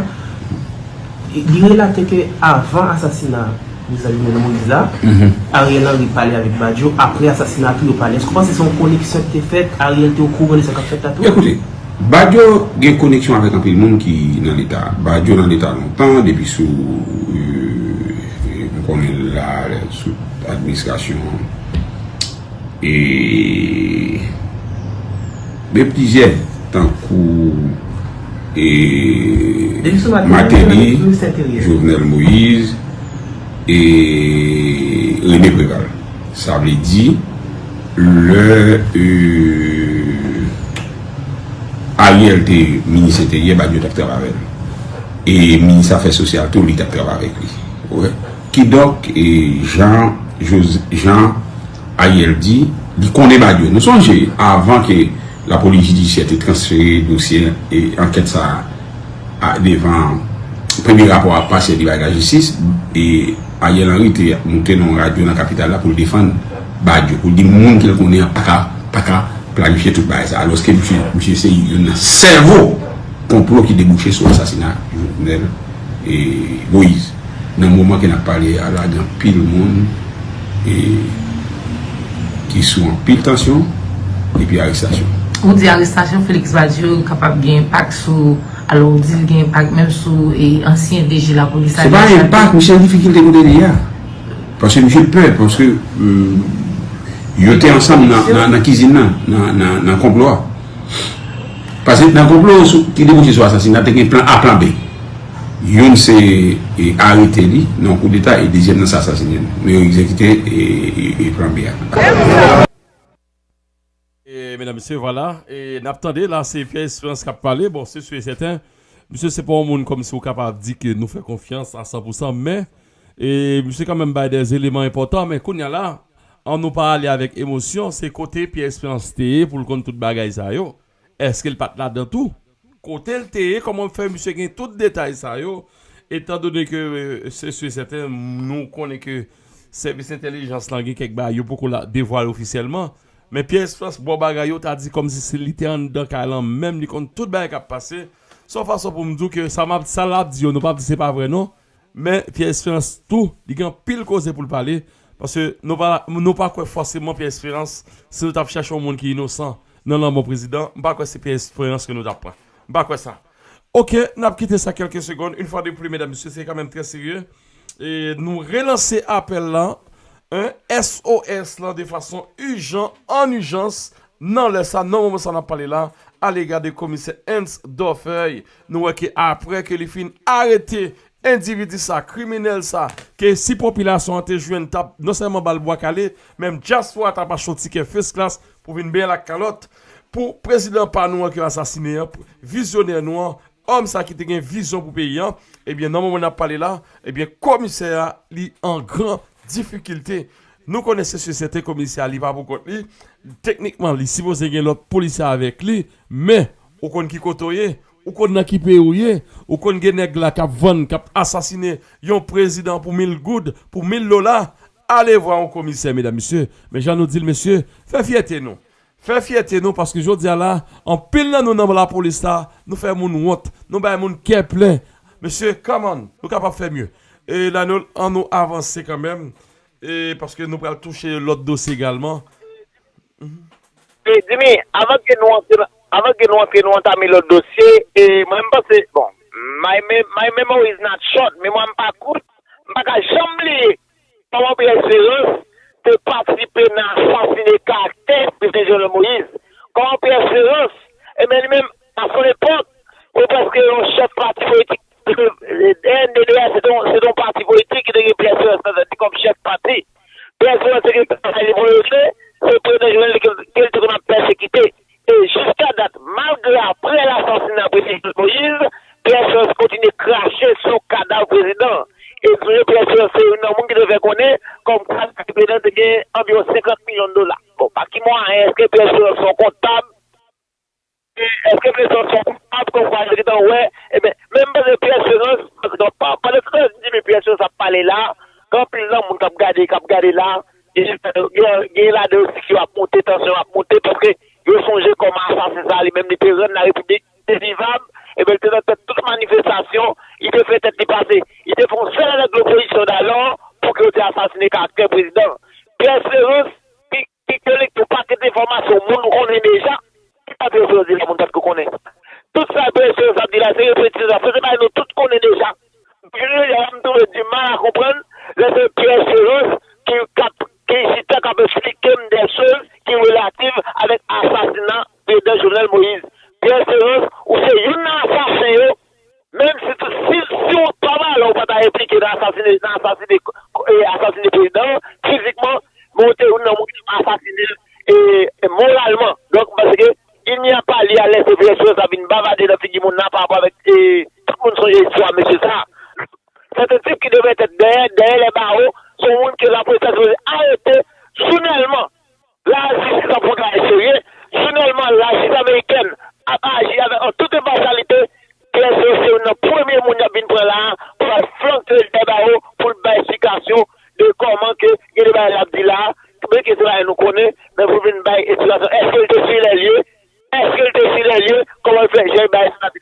li relate ke avan asasina Prezidan Jovenel Moïse la, Ariel Henry pale avèk Badio, apre asasina tou yo pale. Èske w panse se yon koneksyon ki te fèt, Ariel te okouran de sa k ap fèt la tou? Ekoute, Badio gen koneksyon avèk anpil moun ki nan Leta. Badio nan Leta lontan, depi sou, e, e, m konnen l la, sou administrasyon, e, de plizyè, tankou, e, Martelly, Jovenel Moïse, e René Préval. Sa vle di, lè, e, Ariel te minis enteryè, Badio t ap travay avè l. E minis afè sosyal tou, li t ap travay avèk li. Oke? Kidonk, e, jan Jos-, jan Ariel di, li konnen Badio. Nou sonje, avan ke lapolis jidisyè te transfere dosye, e, ankèt sa a, a, devan premye rapò a pase li bay lajistis, e Ariel Henry te moute nan yon radyo nan kapital la pou l defann Badio, pou l di moun ke l konnen an pa ka, pa ka planifye tout bagay sa. Alòske misye, misye se youn nan sèvo konplo ki debouche sou asasina Jovenel, e, Moïse. Nan moman ke n ap pale a la, gen anpil moun, e, ki sou anpil tansyon epi arestasyon. Ou di arestasyon Félix Badio kapab gen enpak sou, alò, ou di l gen enpak menm sou, e, ansyen D G lapolis la. Se pa enpak, misye an difikilte kote li a. Paske misye pè, paske, e, yo te ansanm nan, nan, nan kizin nan, nan, nan, nan konplo a. Paske nan konplo sou, ki debouche sou asasina, te gen plan A, plan B. Youn se, e, arete li nan yon koudeta, e dezyèm nan se asasinen l. Men yo egzekite, e, e, e plan B a. E, medam, mesye, vwala. E, n ap tande la, se Pierre Espérance k ap pale. Bon, se si e sèten, misye se pa yon moun kòmsi w kapab di ke nou fè konfyans a san pou san, men, e, misye kanmenm bay de eleman enpòtan, men kounye a la, An nou pa ale avèk emosyon, se kote Pierre Espérance te ye pou l konn tout bagay sa yo. Èske l pa t ladan tou? Kote l te ye, kòman fè misye gen tout detay sa yo? Etandone ke, euh, se si e sèten, nou konnen ke sèvis entèlijans lan gen kèk bagay yo poko la devwale ofisyèlman. Men Pierre Espérance, bò bagay yo, ta di kòmsi se li te anndan kay lan menm, li konn tout bagay k ap pase. Se yon fason pou m di w ke sa m ap, sa l ap di yo, nou p ap di se pa vre non. Men Pierre Espérance tou, li gen anpil koze pou l pale. Paske nou pa, nou pa kwè fòseman Pierre Espérance, si nou t ap chèche yon moun ki inosan nan lanmò prezidan, m pa kwè se Pierre Espérance ke nou t ap pran. M pa kwè sa. Oke, n ap kite sa kèlke segonn. Une fois de plus, medam, mesye, se kanmenm trè serye. E nou relanse apèl la, en, S O S lan de fason ijan, an ijans, nan lè sa, nan moman sa n ap pale la, alega de komisè Hans Dorfeuille. Nou wè ke apre ke li fin arete endividi sa, kriminèl sa, ke si popilasyon an te jwenn t ap non sèlman ba l bwa kale, menm dyaspora t ap achte yon tikè first class pou vin benyen l ak kalòt, pou prezidan pa nou an ke yo asasinen an, vizyonè nou an, òm sa ki te gen vizyon pou peyi an, ebyen, nan moman n ap pale la, ebyen, komisè a, li an gran difikilte. Nou konnen se si e sèten komisè a, li pa pou kont li. Teknikman, li sipoze gen lòt polisye avèk li, men ou konn ki kote w ye, ou konn nan ki peyi w ye, ou konn gen nèg la k ap vann, k ap asasinen yon prezidan pou mil goud, pou mil dola. Ale vwa yon komisè, medam, mesye. Men jan nou di l, mesye, fè fyète nou. Fè fyète nou, paske jodi a la, anpil nan nou nan lapolis la, nou fè moun wont, nou bay moun kè plen. Mesye, come on, nou kapab fè mye. E Lanol, an nou avanse kanmenm, e paske nou pral touche lòt dosye egalman. E, Jimmy, avan ke nou antre nan, avan ke nou antre, nou antame lòt dosye, e mwen, m panse, bon, my, mem- my memory is not short, memwa m pa kout, m pa ka janm bliye kòman Pierre Espérance te patisipe nan asasinen karaktè Prezidan Jovenel Moïse. Kòman Pierre Espérance, ebyen, li menm, a son epòk, se prèske yon chèf pati politik, N D D A, se te yon, se te yon pati politik ki te gen Pierre Espérance nan tèt li kòm chèf pati. Pierre Espérance te gen travay li pou regle, se Prezidan Jovenel ke, ke l te konn ap pèsekite. E jiska dat, malgre apre lasasina Prezidan Moïse, Pierre Espérance kontinye krache sou kadav prezidan. E sonje Pierre Espérance se youn nan moun ki te fè konnen kòmkwa prezidan te gen anviwon senkant milyon dola. Bon, pa ki mwayen èske Pierre Espérance se yon kontab? E èske Pierre Espérance se yon kontab kòmkwa li te gentan wè? Ebyen, menm pandan Pierre Espérance, pandan, pandan Pierre Espérance ap pale la, gen anpil nan moun k ap gade, k ap gade la, gen, gen, gen ladan yo ki ap monte, tansyon ap monte, paske yo sonje kòman asasen sa a li menm li te rann larepiblik envivab, ebyen, li te nan tèt tout manifestasyon, li te fè tèt li pase. Li te fè yon sèl avèk lopozisyon dalò pou ke yo te asasinen karaktè prezidan. Pierre Espérance, ki, ki kolekte yon pakèt enfòmasyon moun konnen deja, ki pa Pierre Espérance di la moun pa t ko konnen. Tout sa Pierre Espérance ap di la, se repetisyon sa, se bagay nou tout konnen deja. Jodi a, m twouve di mal a konprann lè se Pierre Espérance ki k ap, ki chita k ap eksplike m de choz ki relativ avèk asasina prezidan Jovenel Moïse. Pierre Espérance, ou se youn nan asasen yo, menm si, si, si w pa malè, ou pa ta enplike nan asasine, nan asasine, e, asasine prezidan an fizikman, men ou te youn nan moun ki t ap asasine l, e, e, moralman. Donk, m panse ke il n'y a pas lieu à laisser Pierre Espérance ap vin bavade nan figi moun nan pa rapò avèk, e, tout moun sonje istwa mesye sa. Se te tip ki devret dèyè, dèyè lè bawo, se yon moun ke lapolis ta sipoze arete jounèlman. Lajistis ap fè yon travay serye, jounèlman lajistis amerikèn ap aji avèk an tout enpasyalite, Pierre Espérance se youn nan premye moun y ap vin pran la a pou al flanke l dèyè bawo pou l bay eksplikasyon de kòman ke gen de bagay l ap di la a, byenke se bagay nou konnen, men pou l vin bay eksplikasyon èske l te sur les lieux, èske l te sur les lieux, kòman l fè jan l bay sa.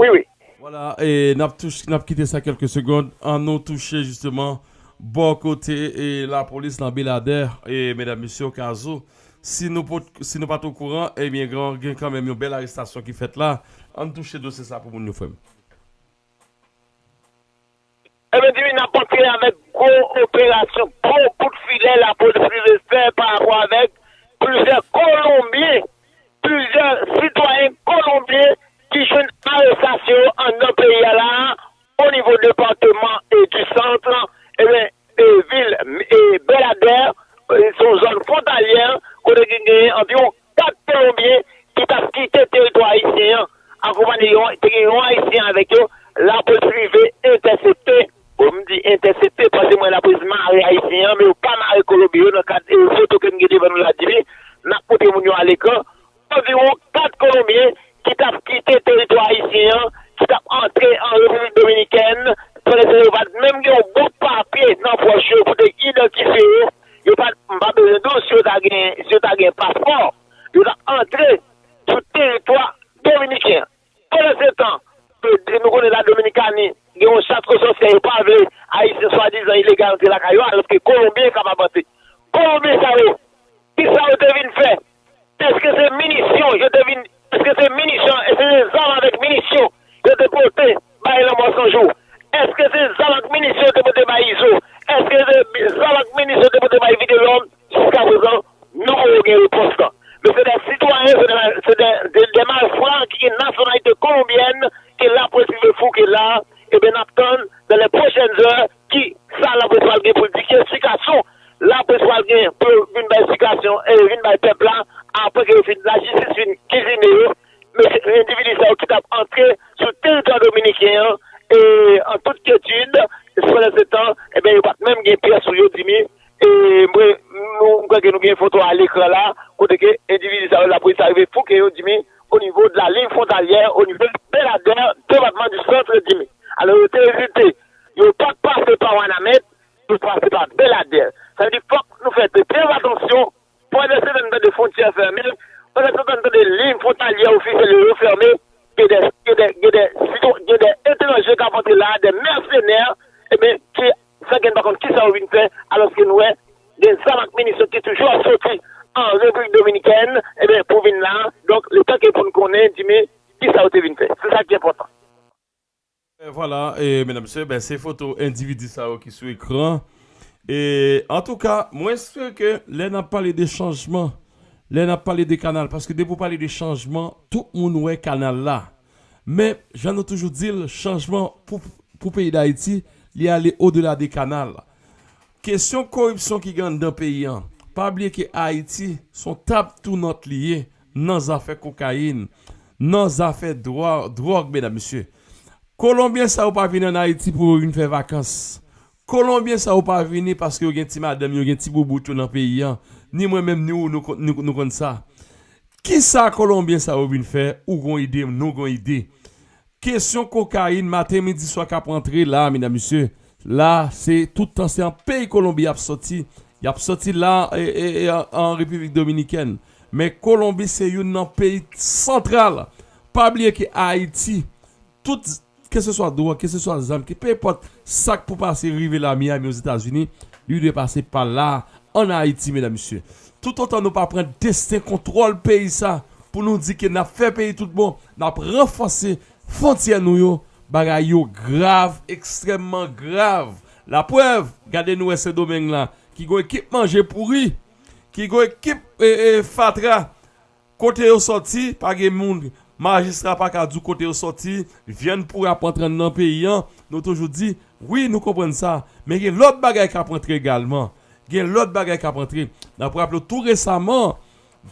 Wi, wi. Vwala, e n ap touch, n ap kite sa kèlke segonn. An nou touche jisteman bò kote e lapolis nan Beladè, e medam, mesye, okazou, si nou pot, si nou pa t okouran, ebyen, gen, gen kanmenm yon bèl arestasyon ki fèt la. An n touche dosye sa pou moun yo, frè m. Ebyen, Jimmy, n ap kontinye avèk gwo operasyon, gwo kout filè lapolis rive fè pa rapò avèk plizyè Kolonbyen, plizyè sitwayen kolonbyen ki jwenn arestasyon yo anndan peyi a la a, o nivo depatman e di sant, ebyen, e vil e Beladè, e se yon zòn fwontalyè kote ki genyen anviwon kat Kolonbyen ki t ap kite teritwa ayisyen an, akonpaye yon, te gen yon Ayisyen avèk yo, lapolis rive entèsepte, bon, m di entèsepte, paske mwen lapolis mare Ayisyen an, men yo pa mare Kolonbyen yo nan kad ki se yo, yo pa, m pa bezwen di w si yo ta gen, si yo ta gen paspò, yo t ap antre sou teritwa dominiken an. Pandan se tan, nou konnen la Dominikani gen yon chas o sòsyè, yo pa vle Ayisyen swadizan ilegal antre lakay yo, alòske Kolonbyen kapab antre. Kolonbyen sa yo, kisa yo te vin fè? Èske se minisyon yo te vin, èske se minisyon, èske se zam avèk minisyon yo te pote bay Lanmò San Jou? Èske se zam ak minisyon yo te pote bay Izo? Èske se zam ak minisyon yo te pote bay Vitelòm? Jiskaprezan, nou poko gen repons lan. Men se de sitwayen, se de, se de, de, de malfra ki gen nasyonalite kolonbyèn ke lapolis rive fouke la, ebyen n ap tann dans les prochaines heures ki sa lapolis pral gen pou l di, ki eksplikasyon lapolis pral gen pou yo vin bay eksplikasyon e vin bay pèp la apre ke yo fin, lajistis fin kizine yo, mesye, endividi sa yo ki t ap antre sou teritwa dominiken an, e an tout kyetid, pandan se tan, ebyen, yo pa t menm gen pyès sou yo, Jimmy, e mwen, nou, m kwè ke nou gen foto a lekran la, kote ke endividi sa yo, lapolis arive fouke yo, Jimmy, au niveau de la ligne frontalière, au niveau de Beladè, département du Centre, Jimmy. Alò, yo te ezite, yo pa t pase pa Wanament, yo pase pa Beladè. Sa vle di, fòk nou fè trè atansyon, pandan se tan n tande fwontyè fèmen, pandan se tan n tande liy fwontalyè ofisyèl yo, yo fèmen, gen de, gen de, gen de sitwa-, gen de etranje k ap antre la, de mèsenè, ebyen, ki fè ke n pa konn kisa yo vin fè, alòske n wè gen zam ak minisyon ki toujou ap soti an Repiblik Dominikèn, ebyen, pou vin la. Donk, letan ke pou n konnen, Jimmy, kisa yo te vin fè. Se sa ki enpòtan. E vwala, e medam, mesye, ben, se foto endividi sa yo ki sou ekran. E antouka, mwen espere ke lè n ap pale de chanjman, lè n ap pale de kanal, paske depi w pale de chanjman, tout moun wè kanal la. Men, jan nou toujou di l, chanjman pou, pou peyi Dayiti, li ale odela de kanal. Kesyon koripsyon ki gen anndan peyi an, pa bliye ke Ayiti se yon tab tounant li ye nan zafè kokayin, nan zafè dwa-, dwòg, medam, mesye. Kolonbyen sa yo pa vini ann Ayiti pou yo vin fè vakans. Kolonbyen sa yo pa vini paske yo gen ti madanm yo, gen ti boubout yo nan peyi an. Ni mwen menm, ni ou, nou, nou, nou konn sa. Kisa Kolonbyen sa yo vin fè? Ou gon ide, nou gon ide. Kesyon kokayin maten, midi, swa k ap rantre la, medam, mesye. La, se tout tan, se an peyi Kolonbi y ap sòti. Y ap sòti la, e, e, e, an, an Repiblik Dominikèn. Men Kolonbi se youn nan peyi santral. Pa bliye ke Ayiti, tout, keseswa dwòg, keseswa zam, ke, pe enpòt sa k pou pase rive la Miami, Ozetazini, li dwe pase pa la, ann Ayiti, medam, mesye. Toutotan nou pa pran desten kontwòl peyi sa, pou nou di ke n ap fè peyi tout bon, n ap ranfòse fwontyè nou yo, bagay yo grav, ekstrèmman grav. Laprèv, gade nou wè Sendomeng la, ki gon ekip manje pouri, ki gon ekip, e, e, fatra, kote yo sòti, pa gen moun, majistra pa ka di w kote yo sòti, vyann pouri ap antre anndan peyi an, nou toujou di, wi, nou konprann sa, men gen lòt bagay k ap antre egalman. Gen lòt bagay k ap antre. N ap raple w tou resaman,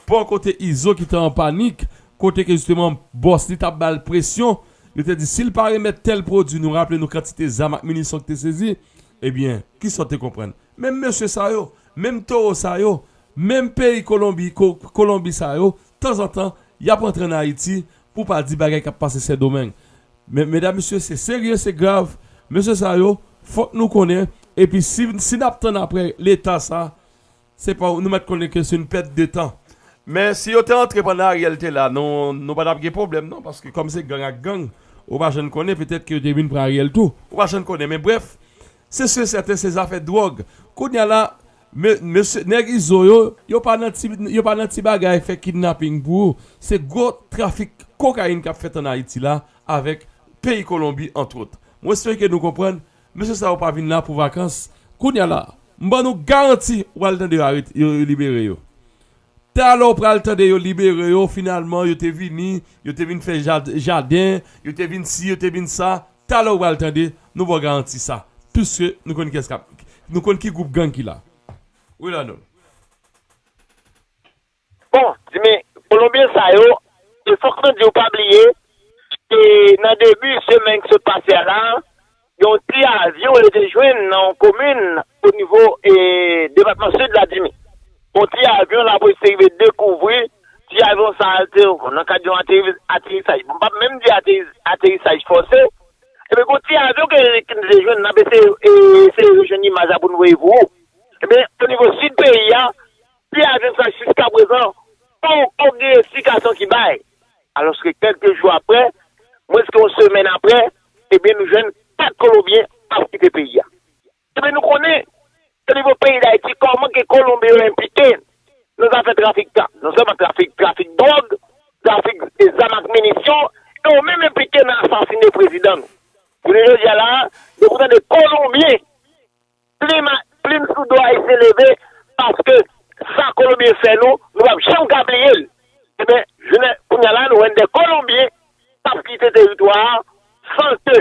bò kote Izo ki te an panik, kote ke jisteman bòs li t ap ba l presyon, yo te di si l pa remèt tèl pwodui, nou raple nou kantite zam ak minisyon ki te sezi, ebyen, kisa w te konprann? Menm mesye sa yo, menm towo sa yo, menm peyi Kolonbi, Ko-, Kolonbi sa yo, tanzantan, y ap antre ann Ayiti, pou pa di bagay k ap pase Sendomeng. Men, medam, mesye, se serye, se grav. Mesye sa yo, fòk nou konnen. Epi si, si n ap tann apre leta sa, se pa, nou mèt konnen ke se yon pèt de tan. Men si yo te antre pandan Ariel te la, nou, nou pa t ap gen pwoblèm non, paske kòm se gang ak gang, ou pa janm konnen, petèt ke yo te vin pran Ariel tou. Ou pa janm konnen, men brèf, se si e sèten se zafè dwòg. Kounye a la, me-, mesye, nèg Izo yo, yo pa nan ti, yo pa nan ti bagay fè kidnaping pou ou. Se gwo trafik kokayin k ap fèt ann Ayiti la, avèk peyi Kolonbi, antwòt. Mwen espere ke nou konprann, mesye sa yo pa vin la pou vakans. Kounye a la, m ban nou garanti, ou pral tande yo arete, yo, yo libere yo. Talè w pral tande yo libere yo, finalman, yo te vini, yo te vin fè ja-, jaden, yo te vin si, yo te vin sa. Talè w pral tande, nou ba w garanti sa. Piske nou konn kiyès k ap, nou konn ki gwoup gang ki la. Wi, Lanòl. Bon, di men, Kolonbyen sa yo, e fòk nou di w pa bliye, e nan debi semèn ki sot pase a la, yon ti avyon yo te jwenn nan yon komin o nivo, e, depatman Sid la, Jimmy. Yon ti avyon lapolis te rive dekouvri, ti avyon sa a te nan kad yon ateri-, aterisaj. Bon, m p ap menm di ateri-, aterisaj fòse. Ebyen, yon ti avyon ke, ke nou te jwenn, n ap eseye, e, eseye rejwenn imaj la pou n voye pou ou. gen esplikasyon ki bay. Alòske kèlke jou apre, mwens ke yon semèn apre, ebyen, nou jwenn kat Kolonbyen ap kite peyi a. Ebyen, nou konnen, o nivo peyi Dayiti, kòman ke Kolonbyen yo enplike nan zafè trafik, tra- non sèlman trafik, trafik dwòg, trafik zam ak minisyon, e yo menm enplike nan asasinen prezidan nou. Jounen jodi a la, depi w tande Kolonbyen, plim, plim sou do Ayisyen leve, paske sa Kolonbyen fè nou, nou p ap janm ka bliye l. Ebyen, jounen kounye a la, nou wè de Kolonbyen k ap kite teritwa a san ke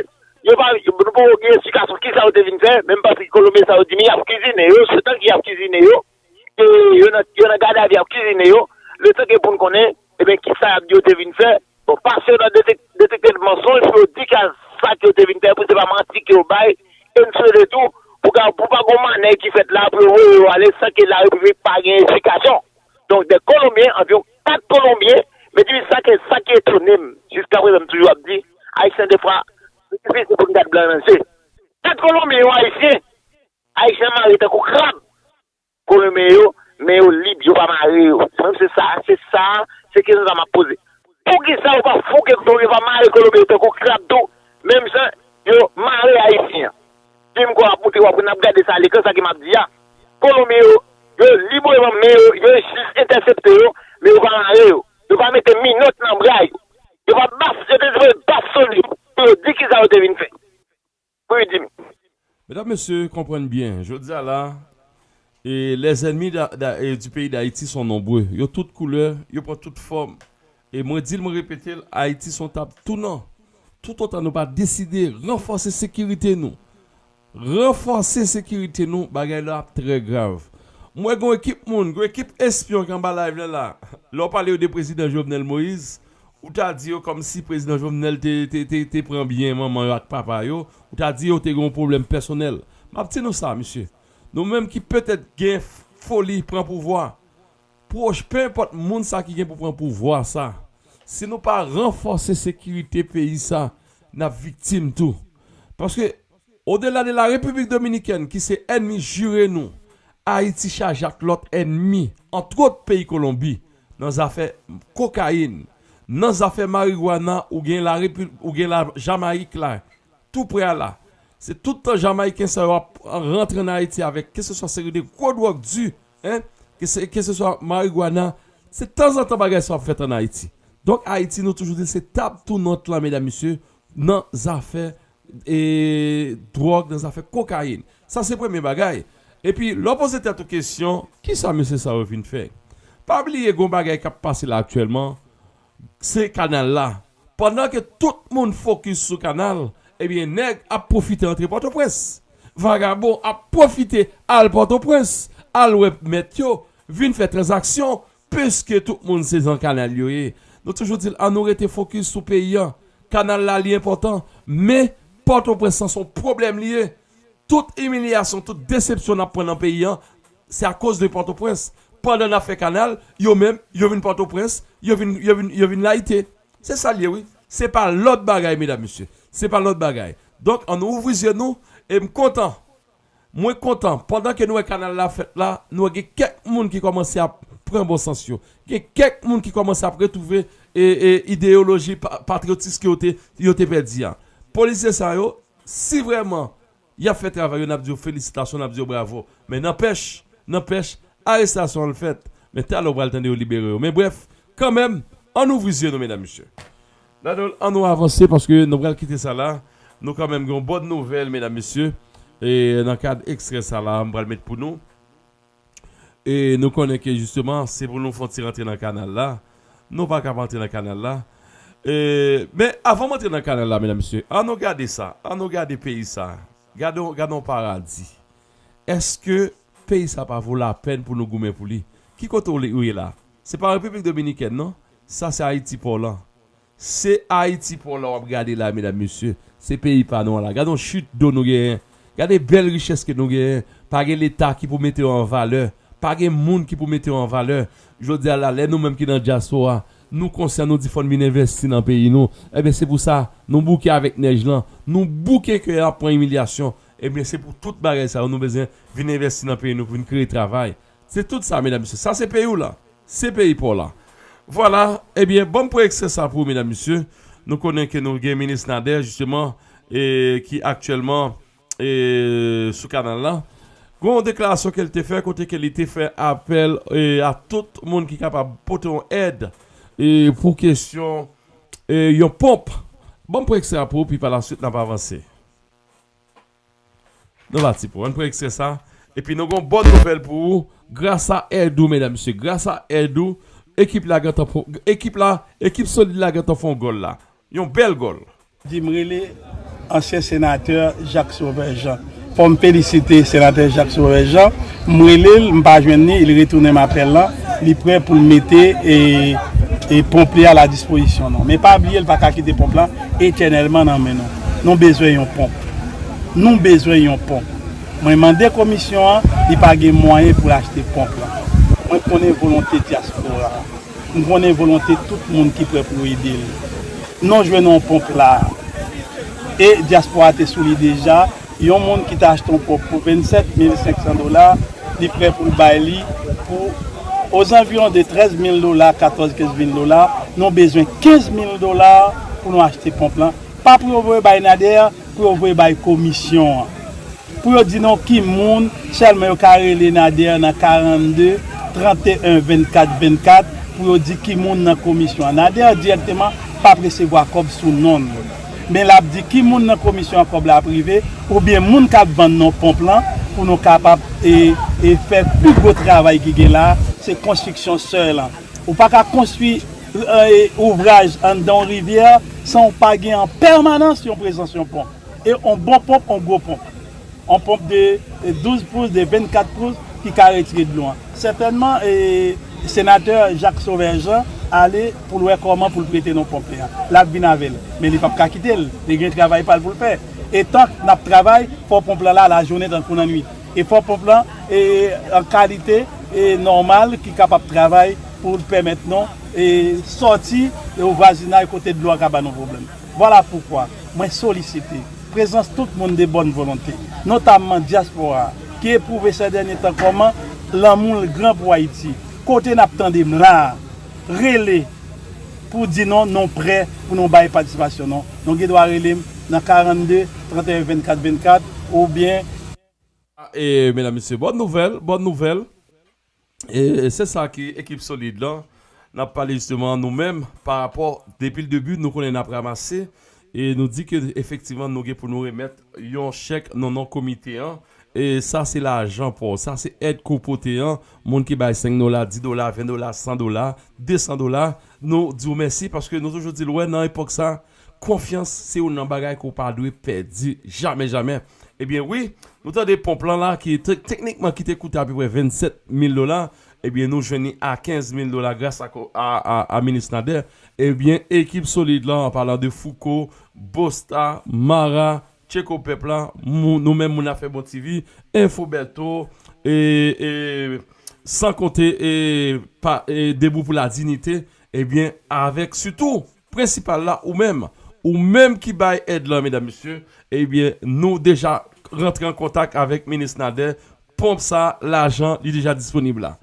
yo pa, nou poko gen esplikasyon kisa yo te vin fè, menm paske Kolonbyen sa yo di m y ap kizine yo, se tan ke y ap kizine yo, e yo nan, yo nan gadavi y ap kizine yo, letan ke pou n konnen, ebyen, kisa y ap di yo te vin fè. Bon, paske yo nan detek- detekte mansonj, pou yo di ke sa ke yo te vin fè, pou se pa manti ke yo bay, e n swete tou, pou ka, pou pa gen manèv ki fèt la, pou yo voye yo ale san ke Larepiblik pa gen esplikasyon. Donk, de Kolonbyen, anviwon kat Kolonbyen, men di sa ke, sa ki etone m, jiskaprezan, m toujou ap di, Ayisyen, defwa, li difisil pou n gad blan nan je. Kat Kolonbyen, yon Ayisyen, Ayisyen mare tankou krab. Kolonbyen yo, men yo lib, yo pa mare yo. Mwen, se sa, se sa, se kesyon sa m ap poze. Poukisa yo pa fouke Kolonbyen, yo pa mare Kolonbyen yo tankou krab tou, menm jan yo mare Ayisyen an? Fim ke w ap montre, w ap, n ap gade sa lekran, sa ke m ap di a. Kolonbyen yo, yo libreman, men yo, yo jis entèsepte yo, men yo pa mare yo. Yo pa mete minòt nan bra yo. Yo pa bas, yo te sipoze bas sou li pou yo di kisa yo te vin fè. Pou yo di m. Medam, mesye, konprann byen. Jodi a la, e les ennemis da- da- e du pays d'Haïti sont nombreux. Yo tout koulè, yo pran tout fòm. E mwen di l, mwen repete l, Ayiti se yon tab tounan. Toutotan nou pa deside ranfòse sekirite nou, ranfòse sekirite nou, bagay la ap trè grav. Mwen gen yon ekip moun, gen yon ekip espyon ki anba live la la. Lè w pale yo de prezidan Jovenel Moïse, ou ta di yo kòmsi prezidan Jovenel te, te, te, te pran byen manman yo ak papa yo, ou ta di yo te gen yon pwoblèm pèsonèl. M ap di nou sa, mesye. Nou menm ki petèt gen foli pran pouvwa, pwòch, pe enpòt moun sa ki gen pou pran pouvwa sa, si nou pa ranfòse sekirite peyi sa, n ap viktim tou. Paske, odela de la Repiblik Dominikèn, ki se ènmi jire nou, Ayiti chaje ak lòt ènmi, antwòt peyi Kolonbi, nan zafè kokayin, nan zafè marijwana, ou gen la Repi- ou gen la Jamayik la, tou prè a la. Se tout tan Jamayiken sa yo ap rantre ann Ayiti avèk keseswa seri de gwo dwòg di, en, kese- keseswa marijwana, se tanzantan bagay sa yo ap fèt ann Ayiti. Donk, Ayiti, nou toujou di l se tab tounant lan, medam, mesye, nan zafè, e, dwòg, nan zafè kokayin. Sa se premye bagay. Epi, lè w poze tèt ou kesyon, kisa mesye sa yo vin fè? Pa bliye, gen yon bagay k ap pase la aktyèlman, se kanal la. Pandan ke tout moun fokis sou kanal, ebyen, nèg ap pwofite antre Pòtoprens. Vagabon ap pwofite al Pòtoprens, al wè mèt yo, vin fè tranzaksyon, piske tout moun se zan kanal yo ye. Nou toujou di l, ann nou rete fokis sou peyi a. Kanal la, li enpòtan, men Pòtoprens lan se yon pwoblèm li ye. Tout imilyasyon, tout desepsyon n ap pran nan peyi a, se akoz de Pòtoprens. Pandan n ap fè kanal, yo menm, yo vin Pòtoprens, yo vin, yo vin, yo vin layite. Se sa l ye, wi. Se pa lòt bagay, medam, mesye. Se pa lòt bagay. Donk, ann nou ouvri zye nou, e m kontan. Mwen kontan. Pandan ke nou wè kanal la fèt la, nou wè gen kèk moun ki kòmanse ap pran bon sans yo. Gen kèk moun ki kòmanse ap retwouve, e, e, ideyoloji pa- patriyotis ke yo te, yo te pèdi a. Polisye sa yo, si vrèman y ap fè travay yo, n ap di yo felisitasyon, n ap di yo bravo. Men nanpèch, nanpèch, arestasyon an l fèt. Men talè w pral tande yo libere yo. Men brèf, kanmenm, ann ouvri zye nou, medam, mesye. Dadol, ann nou avanse paske nou pral kite sa la. Nou kanmenm gen yon bòn nouvèl, medam, mesye. E nan kad ekstrè sa la, m pral met pou nou. E nou konnen ke jisteman, se pou nou fè yon ti rantre nan kanal la. Nou pa ka pa antre nan kanal la. E, men avan m antre nan kanal la, medam, mesye, ann nou gade sa. Ann nou gade peyi sa. Gade, gade yon paradi. Èske peyi sa pa vo lapèn pou nou goumen pou li? Ki kote w le- ou ye la? Se pa Repiblik Dominikèn, non. Sa se Ayiti pa w lan. Se Ayiti pa w lan w ap gade la, medam, mesye. Se peyi pa nou an la. Gade yon chit do nou genyen. Gade bèl richès ke nou genyen. Pa gen Leta ki pou mete yo an valè. Pa gen moun ki pou mete yo an valè. Jodi a la, lè nou menm ki nan dyaspora, nou konsyan, nou di fò n vin envèsti nan peyi nou. Ebyen, se pou sa, nou bouke avèk nèj lan. Nou bouke ke y ap pran imilyasyon. Ebyen, se pou tout bagay sa yo, nou bezwen vin envèsti nan peyi nou pou vin kreye travay. Se tout sa, medam, mesye. Sa se peyi w la. Se peyi pa w la. Vwala, ebyen, bon, m pran ekstrè sa pou ou, medam, mesye. Nou konnen ke nou gen minis Nader, jisteman, e ki aktyèlman e, sou kanal la. Gen yon deklarasyon ke l te fè, kote ke li te fè apèl e, a tout moun ki kapab pote yon èd e, pou kesyon e, yon ponp. Ban m pran ekstrè a pou ou, pi pa la swit n ap avanse. Nou pati pou ann pran ekstrè sa. Epi nou gen yon bòn nouvèl pou ou. Gras a èd ou, medam, mesye, gras a èd ou, ekip la gentan fon, ekip la, ekip solid la gentan fon gòl la. Yon bèl gòl. Di m rele ansyen senatè Jacques Sauveur Jean. Fò m felisite senatè Jacques Sauveur Jean. M rele l, m pa jwenn li, li retounen m apèl lan. Li prè pou l mete e, e ponp li a la dispozisyon nou. Men pa bliye, l pa ka kite ponp lan etènèlman nan men nou. Nou bezwen yon ponp. Nou bezwen yon ponp. Mwen mande komisyon an, li pa gen mwayen pou l achte ponp lan. Mwen konnen volonte dyaspora a. M konnen volonte tout moun ki prè pou ede l. Nou jwenn yon ponp la. E dyaspora te sou li deja. Yon moun ki ta achte yon ponp pou vennsèt mil senk san dola, li prè pou l bay li pou ozanviwon de trèz mil dola, katòz, kenz mil dola. Nou bezwen kenz mil dola pou nou achte ponp lan. Pa pou yo voye bay Nader, pou yo voye bay komisyon an. Pou yo di nou ki moun sèlman yo ka rele Nader nan karannde, tranteyen, vennkat, vennkat, pou yo di ki moun nan komisyon an. Nader dirèkteman p ap resevwa kòb sou non l. Men l ap di ki moun nan komisyon an kòb la ap rive, oubyen moun k ap vann nou ponp lan, pou nou kapab e, e fè pi gwo travay ki gen la, se konstriksyon sè lan. Ou pa ka konstwi e, ouvraj anndan yon rivyè san w pa gen an pèmanans yon prezans yon ponp. E yon bon ponp, yon gwo ponp. Yon ponp de e, douz pous, de vennkat pous ki ka retire dlo an. Sètènman, e, senatè Jacques Sauveur Jean ale pou l wè kòman pou l prete nou ponp li an. L ap vin avè l. Men li p ap ka kite l. Li gen travay pa l pou l fè. E tan n ap travay, fò ponp lan la lajounen tankou lannwit. E fò ponp lan e, an kalite e, nòmal ki kapab travay pou l pèmèt nou e, sòti e, o vwazinaj kote dlo a ka ba nou pwoblèm. Vwala poukwa mwen solisite prezans tout moun de bòn volonte, notamman dyaspora a, ki epwouve sè dènye tan kòman lanmou l gran pou Ayiti. Kote n ap tande m la a, rele pou di nou nou prè pou nou bay patisipasyon nou. Nou gen dwa rele m nan karannde, tranteyen, vennkat, vennkat, oubyen A, e, medam, mesye, bòn nouvèl, bòn nouvèl. E, e se sa ki ekip solid lan. N ap pale jisteman nou menm pa rapò, depi l debi, nou konnen n ap ranmase. E nou di ke efektivman nou gen pou nou remèt yon chèk nan non komite an. E sa se lajan pa w, sa se èd ke w pote an. Moun ki bay senk dola, dis dola, ven dola, san dola, de san dola, nou di w mèsi paske nou toujou di l, wè, nan epòk sa, konfyans se youn nan bagay ke w pa dwe pèdi jamè, jamè. Ebyen wi, nou tande ponp lan la ki te-, teknikman ki te koute apeprè vennsèt mil dola, ebyen nou jwenn li a kenz mil dola gras a, a, a, a minis Nader. Ebyen ekip solid lan, an palan de Fouco, Bosta, Mara, Tcheko Pèp la, mou-, nou menm moun afè Bon T V, Info Berto, e, e, san konte e, pa, e, Debout pour la Dignité, ebyen avèk sitou prensipal la, ou menm, ou menm ki bay èd lan, medam, mesye, ebyen, nou deja rantre an kontak avèk minis Nader, ponp sa, lajan, li deja disponib la.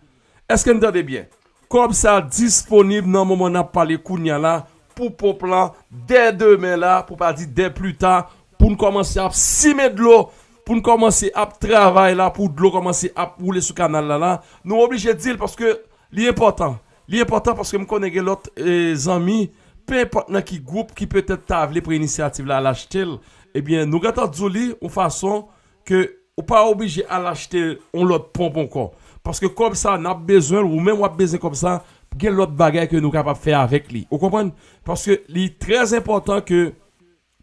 Èske n tande byen? Kòb sa disponib nan moman n ap pale kounye a la, pou ponp lan, dè demen la, pou pa di dè pli ta, pou n kòmanse ap simen dlo, pou n kòmanse ap travay la, pou dlo kòmanse ap woule sou kanal la la. Nou oblije di l paske li enpòtan. Li enpòtan paske m konnen gen lòt, e, zanmi, pe enpòt nan ki gwoup ki petèt ta vle pran inisyativ la al achte l, ebyen, nou gentan di w li yon fason ke ou pa oblije al achte yon lòt ponp ankò. Paske kòb sa, n ap bezwen l, ou menm w ap bezwen kòb sa, gen lòt bagay ke nou kapab fè avèk li. Ou konprann? Paske li trè enpòtan ke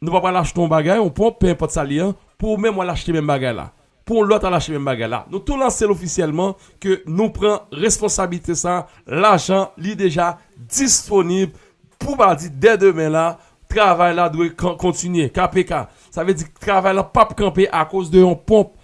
nou pa pral achte yon bagay, yon ponp, pe enpòt sa li an, pou ou menm w al achte menm bagay la. Pou yon lòt al achte menm bagay la. Nou tou lanse l ofisyèlman ke nou pran responsablite sa, lajan li deja disponib pou pa di dè demen la, travay la dwe kan-, kontinye, K P K. Sa vle di travay la p ap kanpe akoz de yon ponp.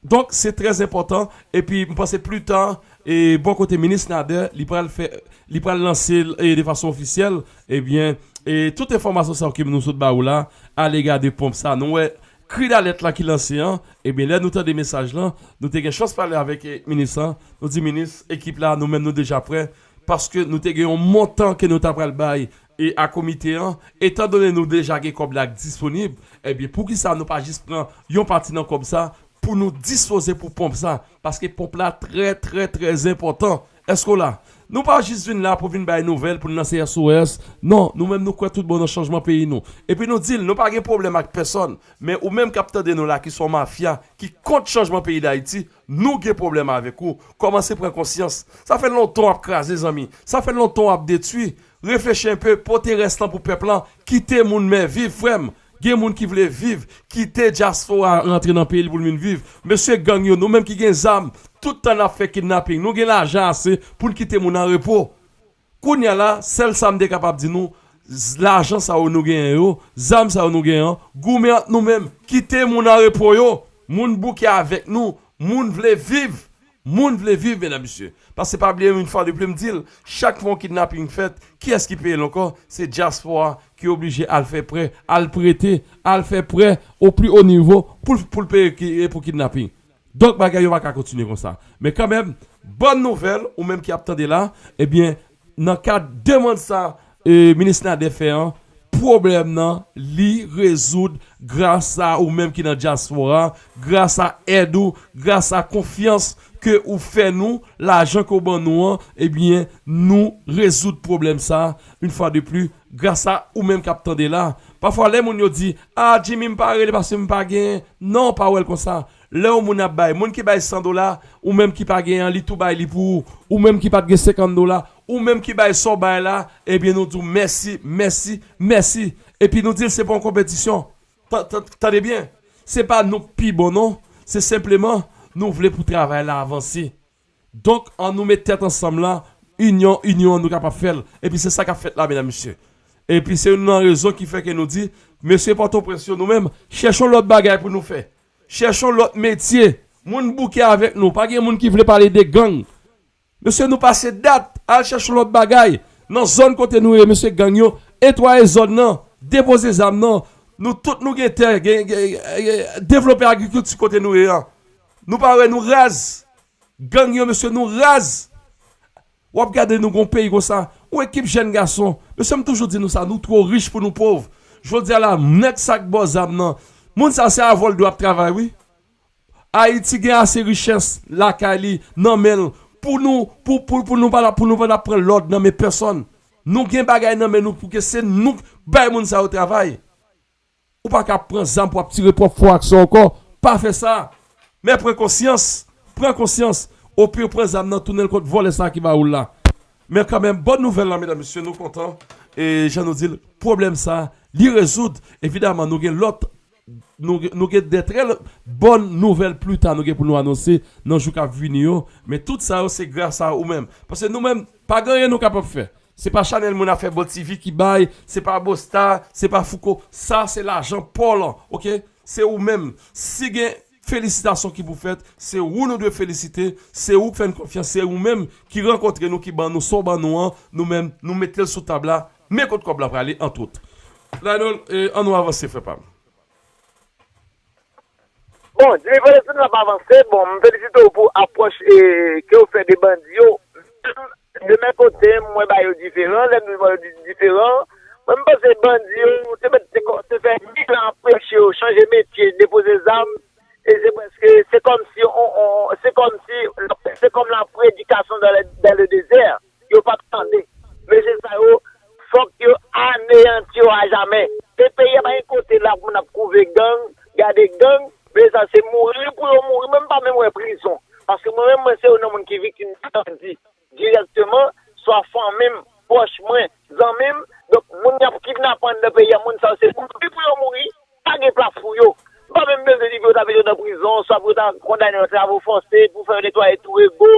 Donk, se trè enpòtan. Epi, m panse pli ta, e bò kote minis Nader, li pral fè, li pral lanse l, e de fason ofisyèl, ebyen, e tout enfòmasyon sa yo ke nou sot ba ou la, alega de ponp sa, nou wè kri dalèt la ki lanse an, ebyen, lè nou tande mesaj lan, nou te gen chans pale avèk, e, minis lan, nou di, minis, ekip la, nou menm, nou deja prè, paske nou te gen yon montan ke nou ta pral bay e a komite an, etan done nou deja gen kòb la k disponib, ebyen, poukisa nou pa jis pran yon pati nan kòb sa pou nou dispoze pou ponp sa? Paske ponp la trè, trè, trè enpòtan. Èske w la? Nou pa jis vin la pou vin bay nouvèl, pou n lanse S O S. Non, nou menm nou kwè tout bon nan chanjman peyi nou. Epi nou di l, nou pa gen pwoblèm ak pèsòn. Men ou menm k ap tande nou la, ki se yon mafya, ki kont chanjman peyi Dayiti, nou gen pwoblèm avèk ou. Kòmanse pran konsyans. Sa fè lontan w ap kraze, zanmi. Sa fè lontan w ap detwi. Reflechi enpe, pote rès lan pou pèp lan. Kite moun mè viv, frè m. Gen moun ki vle viv, kite dyaspora rantre nan peyi l pou l vin viv. Mesye gang yo, nou menm ki gen zam, tout tan n ap fè kidnaping, nou gen lajan ase pou n kite moun an repo. Kounye a la, sèl sa m te kapab di nou, z- lajan sa yo nou genyen yo, zam sa yo nou genyen an, goumen ant nou menm, kite moun an repo yo. Moun bouke avèk nou, moun vle viv. Moun vle viv, medam, mesye. Paske pa bliye, yon fwa de pli, m di l, chak fwa yon kidnaping fèt, kiyès ki peye l ankò? Se dyaspora ki oblije al fè prè, al prete, al fè prè o pli o nivo pou l, pou l peye ki, pou kidnaping. Donk, bagay yo pa ka kontinye konsa. Men kanmenm, bòn nouvèl, ou menm ki ap tande la, ebyen, nan kad demann sa, e, minis Nader fè an, pwoblèm nan, li rezoud gras a ou menm ki nan dyaspora, gras a èd ou, gras a konfyans ke ou fè nou, lajan ke w ban nou an, ebyen, nou rezoud pwoblèm sa, yon fwa de pli, gras a ou menm k ap tande la. Pafwa, lè moun yo di, a, Jimmy, m pa rele paske m pa genyen. Non, pa wè l konsa. Lè yon moun ap bay, moun ki bay san dola, ou menm ki pa genyen an, li tou bay li pou ou. Ou menm ki pa t gen senkant dola, ou menm ki bay sa w bay la, ebyen, nou di w mèsi, mèsi, mèsi. Epi nou di l se pa yon konpetisyon. Tan- tan- Tande byen. Se pa nou k pi bon, non. Se senpleman, nou vle pou travay la avanse. Donk, ann nou met tèt ansanm la, inyon, inyon, nou kapab fè l. Epi se sa k ap fèt la, medam, mesye. Epi se youn nan rezon ki fè ke nou di, mesye Pòtoprens yo, nou menm, chèche yon lòt bagay pou nou fè. Chèche yon lòt metye. Moun bouke avèk nou. Pa gen moun ki vle pale de gang. Mesye, nou pase dat. Al chèche yon lòt bagay. Nan zòn kote nou ye, mesye, gang yo, netwaye zòn nan, depoze zam nan. Nou tout nou gen tè, gen, gen, gen, devlope agrikilti kote nou ye an. Nou pa wè nou raz. Gang yo, mesye, nou raz. W ap gade nou gon peyi konsa. Yon ekip jèn gason. Mesye, m toujou di nou sa, nou twò rich pou nou pòv. Jodi a la, nèg sa k ba w zam nan, moun sa se avè w l dwe ap travay, wi. Ayiti gen ase richès lakay li, nan men l, pou nou, pou, pou, pou nou pa, pou nou pa pran lòd nan men pèsòn. Nou gen bagay nan men nou pou ke se nou k bay moun sa yo travay. Ou pa ka pran zam pou ap tire pwòp fò ak sa ankò. Pa fè sa. Men pran konsyans. Pran konsyans. Opi w pran zam nan, tounen l kont vòlè sa ki ba ou l la. Men kanmenm, bòn nouvèl la, medam, mesye, nou kontan. E jan nou di l, pwoblèm sa, li rezoud. Evidaman, nou gen lòt, nou, gen- nou gen de trè l- bòn nouvèl pli ta nou gen pou nou anonse nan jou k ap vini yo. Men tout sa yo, se gras a ou menm. Paske nou menm, pa gen anyen nou kapab fè. Se pa Chanèl Moun Afè Bon T V ki bay, se pa Bosta, se pa Fouco. Sa se lajan pa w lan, oke? Se ou menm. Si gen felisitasyon ki pou fèt, se ou nou dwe felisite, se ou k fè n konfyans, se ou menm ki rankontre nou, ki ban nou sa w ban nou an, nou menm, nou mete l sou tab la, men kot kòb la prale, antwòt. Laynol, e, ann nou avanse, frè pa m. Bon, Jimmy Valentine, n ap avanse. Bon, m felisite w pou apwòch e, ke w fè de bandi yo. De men kote m, mwen ba yo diferan. Lè m di ba yo di- diferan, mwen m panse bandi yo, se mèt se kò- se fè mil an ap preche yo, chanje metye, depoze zam. E se prèske, se kòmsi, on, on, se kòmsi, se kòm la predikasyon dans le, dans le désert. Yo p ap tande. Mesye sa yo, fòk yo aneyanti yo ajamè. E peyi a pa gen kote la pou moun ap kouve gang, gade gang, mesye sa se mouri pou yo mouri. Mwen m pa menm wè prizon. Paske mwen menm mwen se youn nan moun ki viktim de bandi dirèkteman, swa fanmi m, pwòch mwen, zanmi m. Donk moun y ap kidnape anndan peyi a, moun sa yo se mouri pou yo mouri. Pa gen plas pou yo. M pa menm bezwen di pou yo ta mete yo nan prizon, swa pou yo ta kondane yo a travo fòse, pou fè yo netwaye tou rego,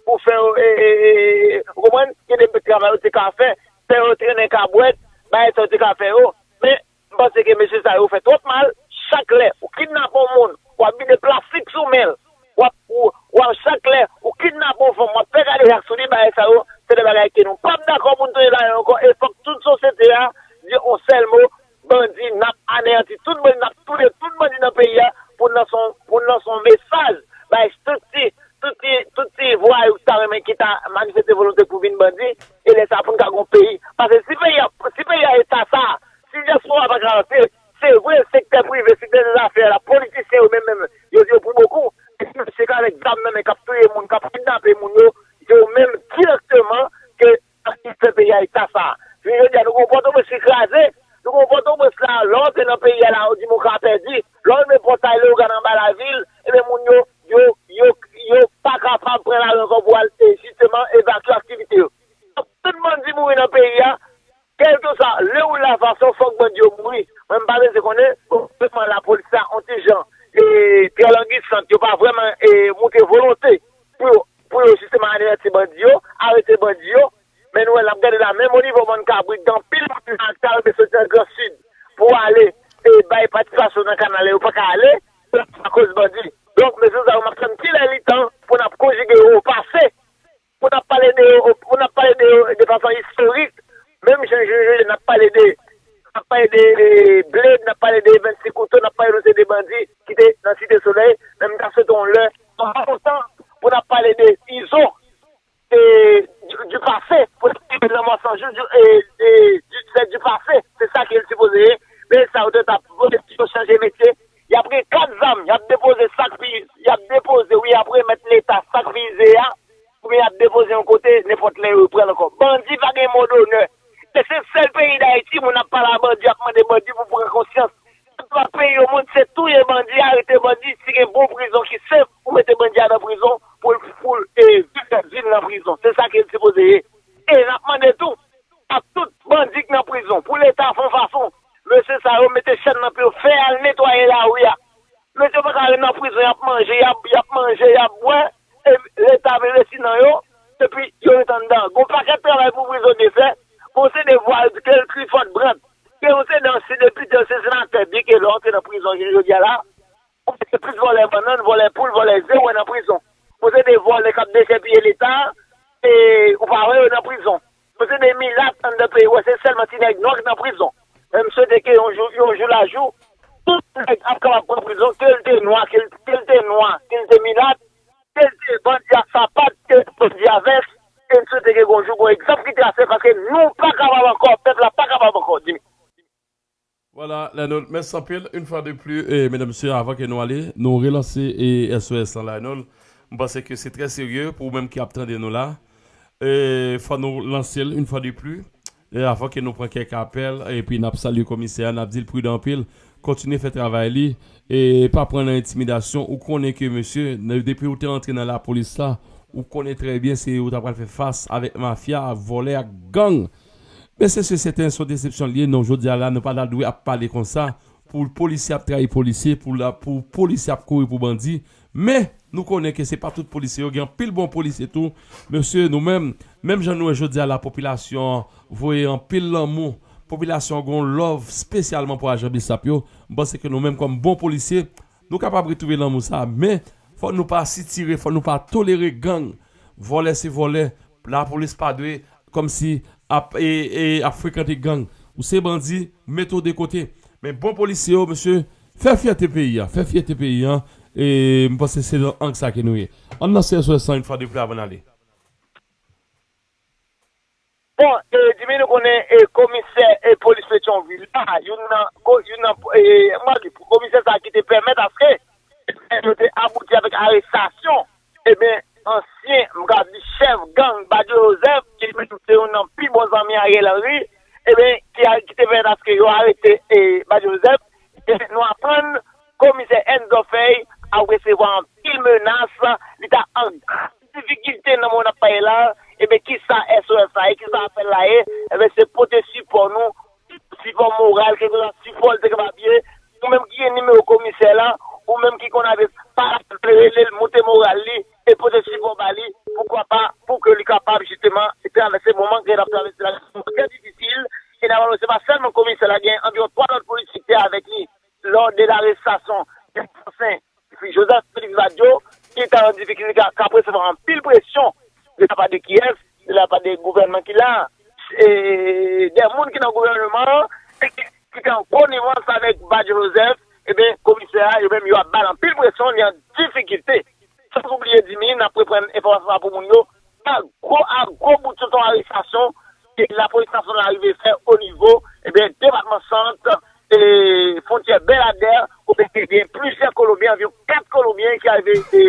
pou fè yo, e, e, e, e, ou konprann, gen de travay yo te ka fè, fè yo trennen kabwèt, bagay sa yo te ka fè yo. Men, m panse ke mesye sa yo fè twòp mal. Chak lè ou kidnape yon moun, w ap vide plastik sou men l, w ap, ou, w ap chak lè ou kidnape yon fanm, w ap fè kadejak sou li, bagay sa yo, se de bagay ke nou p ap dakò pou n tounen ladan yo ankò, e fòk tout sosyete a di yon sèl mo, bandi, n ap aneyanti tout bandi, n ap touye tout bandi nan peyi a pou n lanse yon, pou n lanse yon mesaj bay tout ti, tout ti, tout ti pa yo ki ta renmen, ki ta manifeste volonte pou vin bandi, e lè sa pou n ka gon peyi. Paske si peyi a, si peyi a eta sa, si dyaspora pa ka rantre, se vre, sektè prive, sektè dezafè, la politisyen yo menm, menm, yo, yo pou bokou. E se mesye k avèk zam nan men k ap touye moun, k ap kidnape moun yo, se yo menm dirèkteman ke ki fè peyi a eta sa. Jounen jodi a, nou gon Pòtoprens ki kraze, nou gon Pòtoprens la, lè w antre nan peyi a la, ou di moun ka pèdi, lè w rive Pòtay, Leyogàn, anba lavil, ebyen moun yo, yo, yo, yo pa kapab pran lari ankò pou al, e, jisteman evakye aktivite yo. Tout bandi mouri nan peyi a, kèlkeswa le ou la fason, fòk bandi yo mouri. Mwen, m pa bezwen konnen, gouvènman lapolis la, on ti jan, e, trè langisant, yo pa vrèman, e, montre volonte pou yo, pou yo jisteman anèti bandi yo, arete bandi yo. Men nou wè, n ap gade la, menm o nivo Bann Kabrit, gen anpil moun nan ki ta renmen soti nan Gran Sid pou ale, e, bay patisipasyon nan kanal la, yo pa ka ale, akoz bandi. Donk, mesye sa yo, m ap tann kilè li tan pou n ap konjige yo o pase, pou n ap pale de yo, pou n ap pale de yo de fason istorik, menm jan jounen jodi a n ap pale de, n ap pale de, e, Bled, n ap pale de Evens Ti Kouto, n ap pale nou se de bandi ki te nan Site Solèy, men m ta swete yon lè, nan pa lontan, pou n ap pale de Izo, e, du, du passé, pou n ap pale de lanmò san jou, du, e, e, du, c'est du passé, se sa ke l sipoze ye, men sa yo te t ap voye ti yo chanje metye, y ap gen kat zam, y ap depoze sak pi, y ap depoze, wi, y ap remèt Leta sak pize a, oubyen y ap depoze yon kote, nenpòt lè yo pran l ankò. Bandi pa gen mo donè. E se sèl peyi Dayiti, moun ap pale a bandi, ap mande bandi pou pran konsyans. Tout lòt peyi yo, moun se touye bandi, arete bandi, si gen bon prizon ki sef, ou mete bandi a nan prizon pou l, pou l, e, viv, viv nan prizon. Se sa ke l sipoze ye. E n ap mande tou, ak tout bandi k nan prizon, pou Leta fè yon fason, mesye sa yo mete chèn nan pye yo, fè al netwaye lari a. Mesye yo pa ka ret nan prizon, y ap manje, y ap, y ap manje, y ap bwè, e Leta vin resi nan yo, epi yo ret anndan. Gon pakèt travay pou prizonye fè, gon se de vwal ke l kri Fòdbrand, ke yon se de ansyen depite, ansyen senatè, byen ke lè w antre nan prizon jodi a la, ou mete plis vòlè bannann, vòlè poul, vòlè ze w wè nan prizon. Gon se de vòlè k ap dechèpiye Leta, e ou pa wè yo nan prizon. Gon se de milat anndan peyi, w wè se sèlman ti nèg nwa k nan prizon. Men m swete ke yon jou, yon jou lajou, tout nèg ap kapab pran prizon, ke l te nwa, ke l, ke l te nwa, ke l te milat, ke l te bandi a sapat, ke l te bandi a vès, e m swete ke gon jou, gon egzanp ki trase, paske nou pa kapab ankò, pèp la pa kapab ankò, Jimmy. Vwala, Lènòl, mèsi anpil. Yon fwa de pli, e, medam, mesye, avan ke nou ale, nou relanse e S O S lan, Lènòl. M panse ke se trè serye pou ou menm ki ap tande nou la. E, fò nou lanse l yon fwa de pli. E, avan ke nou pran kèk apèl, epi n ap salye komisè a, n ap di l pridan anpil. Kontinye fè travay li. E pa pran nan entimidasyon. Ou konnen ke, mesye, depi ou te antre nan lapolis la, ou konnen trè byen se ou ta pral fè fas avèk mafya, vòlè ak gang. Men se si e sèten, se yon desepsyon l ye. Non, jodi a la, nou pa ta dwe ap pale konsa. Pou polisye ap trayi polisye, pou la, pou polisye ap kouri pou bandi. Men, nou konnen ke se pa tout polisye yo, gen anpil bon polisye tou. Mesye, nou menm, menm jan nou wè jodi a la, popilasyon an voye anpil lanmou. Popilasyon an gen yon love espesyalman pou ajan BSAP yo. M panse ke nou menm kòm bon polisye, nou kapab retwouve lanmou sa a. Men, fò nou pa sitire, fò nou pa tolere gang. Vòlè se vòlè. Lapolis pa dwe kòmsi ap, e, e, ap frekante gang. Ou se bandi, mete w de kote. Men bon polisye yo, mesye, fè fyète peyi a, fè fyète peyi a. E m panse se nan ang sa ke nou ye. Ann nan S O S lan yon fwa de pli avan n ale. Bon, e, Jimmy, nou konnen, e, komisè, e, polis Petyonvil la, youn nan, ko-, youn nan, e, m pa di, komisè sa ki te pèmèt aske yo te abouti avèk arestasyon, ebyen, ansyen, m ka di, chèf gang Badio Joseph, ki li menm se youn nan pi bon zanmi Ariel Henry, ebyen, ki a, ki te pèmèt aske yo arete, e, Badio Joseph. E nou aprann komisè Enzo Fèy ap resevwa anpil menas, li ta an gran difikilte nan moman n ap pale la, ebyen, kisa S O S la ye, kisa apèl la ye, ebyen, se pote sipò nou, sipò moral, kèlkeswa sipò l te kapab ye. Ou menm ki gen nimewo komisè la, ou menm ki konn avè pa rele l, moute moral li, e pote sipò ba li, poukwa pa, pou ke li kapab jisteman travèse moman ke l ap travèse la, trè difisil, e n ap raple se pa sèlman komisè la, gen anviwon twa lòt polisye ki te avèk li lò de larestasyon de Joseph Félix Badio, ki ta an difikilte, k ap resevwa anpil presyon de la pa de kiyès, de la pa de gouvènman ki la, e, de moun ki nan gouvènman an, e ki, ki te an konivans avèk Badio Joseph, ebyen, komisè a, yo menm, yo ap ba l anpil presyon, li an difikilte. San oubliye di mi, n ap reprann enfòmasyon sa pou moun yo. A gwo, a gwo bout se yon arestasyon ke lapolis nasyonal arive fè o nivo, ebyen, depatman Sant, e, fwontyè Bèladè, kote te gen plizyè Kolonbyen, anviwon kat Kolonbyen ki arive, e,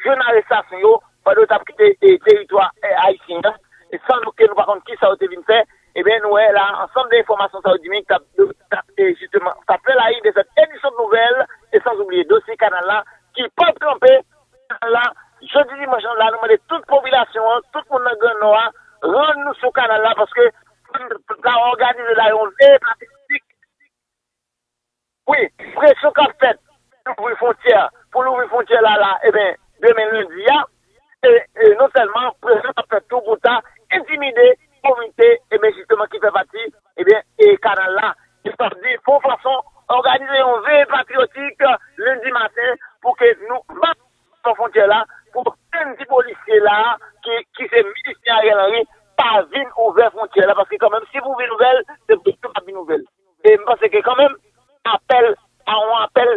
jwenn arestasyon yo pandan yo t ap kite, e, teritwa, e, ayisyen an. E san nou ke nou pa konn kisa yo te vin fè, ebyen, nou wè la, ansanm de enfòmasyon sa yo di mi, k ap, k ap, e, jisteman, k ap fè layi de sèt edisyon de nouvèl, e san oubliye dosye kanal la, ki p ap kanpe, kanal la, jodi dimanch lan la, nou mande tout popilasyon an, tout moun nan Gran Nò a, rann nou sou kanal la, paske fò n ta òganize la yon veye patriyòtik. Wi, presyon k ap fèt pou louvri fwontyè, pou louvri fwontyè la, la, ebyen, demen lendi a, e, e non sèlman presyon k ap fèt tou pou ta entimide komite, ebyen, jisteman, ki fè pati, ebyen, e kanal la. Ki sa di, fè yon fason, òganize yon veye patriyòtik lendi maten pou ke nou bò fwontyè la, pou okenn ti polisye la, ki, ki se milisyen Ariel Henry, pa vin ouvè fwontyè la, paske kanmenm, si pou vin ouvè l, se pou yo pa vin ouvè l. E m panse ke kanmenm, apèl, a yon apèl,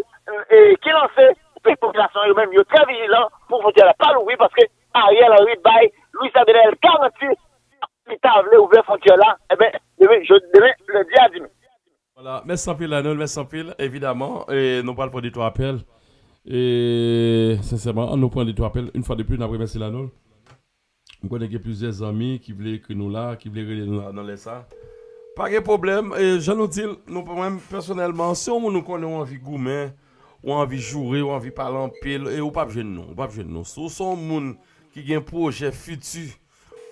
e, ki lanse, pou ke popilasyon yo menm, yo trè vijilan, pou fwontyè la pa louvri, paske Ariel Henry bay Luis Abinader garanti, li ta vle ouvè fwontyè la, ebyen, demen, jodi, demen, lendi a di mi. Vwala, mèsi anpil Anil, mèsi anpil. Evidaman, e, nou pral pran de twa apèl. E, sensèman, ann nou pran de twa apèl. Yon fwa de plis, n ap remèsye Lanol. M konnen gen plizyè zanmi ki vle ekri nou la, ki vle rele nou la nan lè sa. Pa gen pwoblèm. E, jan nou di l, nou, mwen menm, pèsonèlman, si yon moun ou konnen ou anvi goumen, ou anvi joure, ou anvi pale anpil, e ou p ap jwenn nou, ou p ap jwenn nou. Si w se yon moun ki gen pwojè fiti,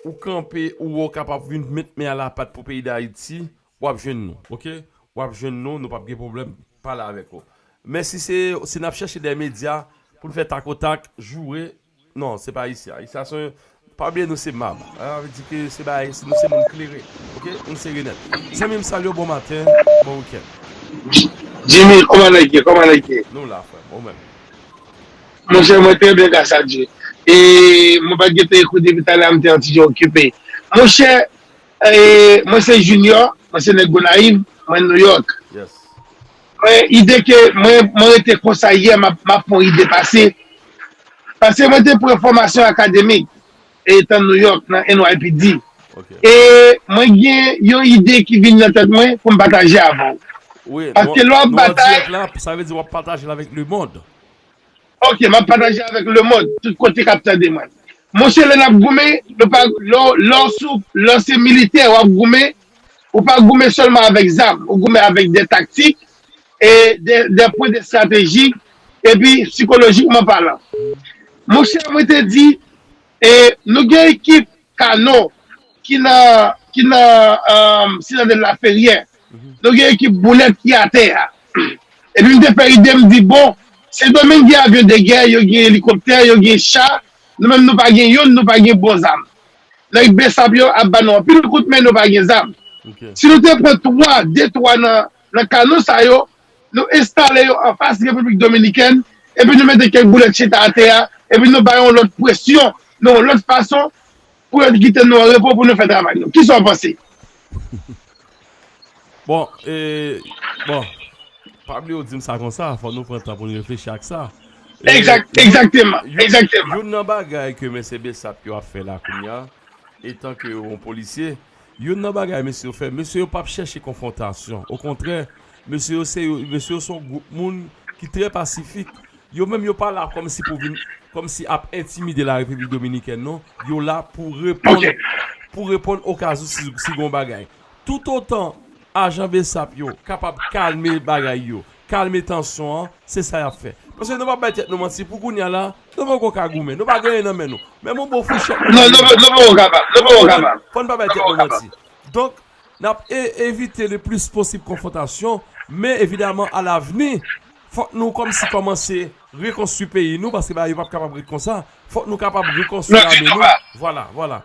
ou kanpe, ou wè w kapab vin met men a la pat pou peyi Dayiti, w ap jwenn nou, oke? W ap jwenn nou, nou p ap gen pwoblèm pale avèk ou. Men si se, si n ap chèche de medya pou n fè takotak, joure, non, se pa isi a. Isi a se, pa bliye nou se mab. Sa vle di ke se bagay, nou se moun klere, oke? Nou serye nèt. Zanmi m, salye w, bon maten, bon wikenn. Jimmy, kòman nèg ye? Kòman nèg ye? Nou la, frè m, ou menm? Monchè, mwen trè byen, gras a Dye. E mwen pa t gentan ekri depi talè a, m te yon ti jan okipe. Monchè, e, mwen se Junior, mwen se nèg Gonayiv, mwen New York. Mwen, ide ke mwen, mwen rete konsa yè, m ap, m ap fè yon ide pase. Paske mwen te pran fòmasyon akademik, etan New York, nan N Y P D. E mwen gen yon ide ki vin nan tèt mwen pou m pataje avè w. Paske lè w ap batay. Sa vle di w ap pataje l avèk lemonn. Ok, m ap pataje avèk lemonn, tout kote k ap tande mwen. Monchè, lè n ap goumen, nou pa, lè w, lè w sou, lè w se militè, w ap goumen, ou pa goumen sèlman avèk zam, ou goumen avèk de taktik, e de, de pwen de estrateji, epi sikolojikman palan. Monchè, mwen te di, e nou gen ekip Kano ki nan, ki nan, um, Sitadèl Laferyè. Nou gen ekip Boulèt ki atè a. Epi m te fè ide, m di, bon, Sendomeng gen avyon de gè, yo gen elikoptè, yo gen cha, nou menm nou pa gen youn, nou pa gen bon zam. Nèg Besap yo ap ba nou anpil kout men, nou pa gen zam. Si nou te pran twa, de twa nan, nan Kano sa yo, nou enstale yo anfas Repiblik Dominikèn, epi nou mete kèk boulèt chita atè a, epi nou ba yo yon lòt presyon, nan yon lòt fason, pou yo kite nou an repo pou nou fè travay nou. Kisa w panse? Bon, e, bon, pa bliye w di m sa konsa, fò nou pran tan pou n reflechi ak sa. Egzakteman, egzakteman. Youn nan bagay ke mesye Besap yo ap fè la kounye a, etan ke yon polisye, youn nan bagay mesye yo fè, mesye yo p ap chèche konfwontasyon. Okontrè, mesye yo se, mesye yo se yon gwoup moun ki trè pasifik. Yo menm yo pa la kòmsi pou vin, kòmsi ap entimide la Repiblik Dominikèn non. Yo la pou reponn, pou reponn okazyon si, si gon bagay. Toutotan ajan Besap yo kapab kalme bagay yo, kalme tansyon an, se sa y ap fè. Paske nou p ap bay tèt nou manti, pou kounye a la, nou poko ka goumen, nou pa gen anyen nan men nou. Menm yon bon fouchèt nou pa gen. Non, nou poko kapab, nou poko kapab. Fò n pa bay tèt nou manti. Donk, n ap e, evite le plis posib konfwontasyon, men evidaman alavni, fòk nou kòmsi kòmanse rekonstwi peyi nou, paske bagay yo p ap kapab ret konsa. Fòk nou kapab rekonstwi lame nou. Vwala, vwala.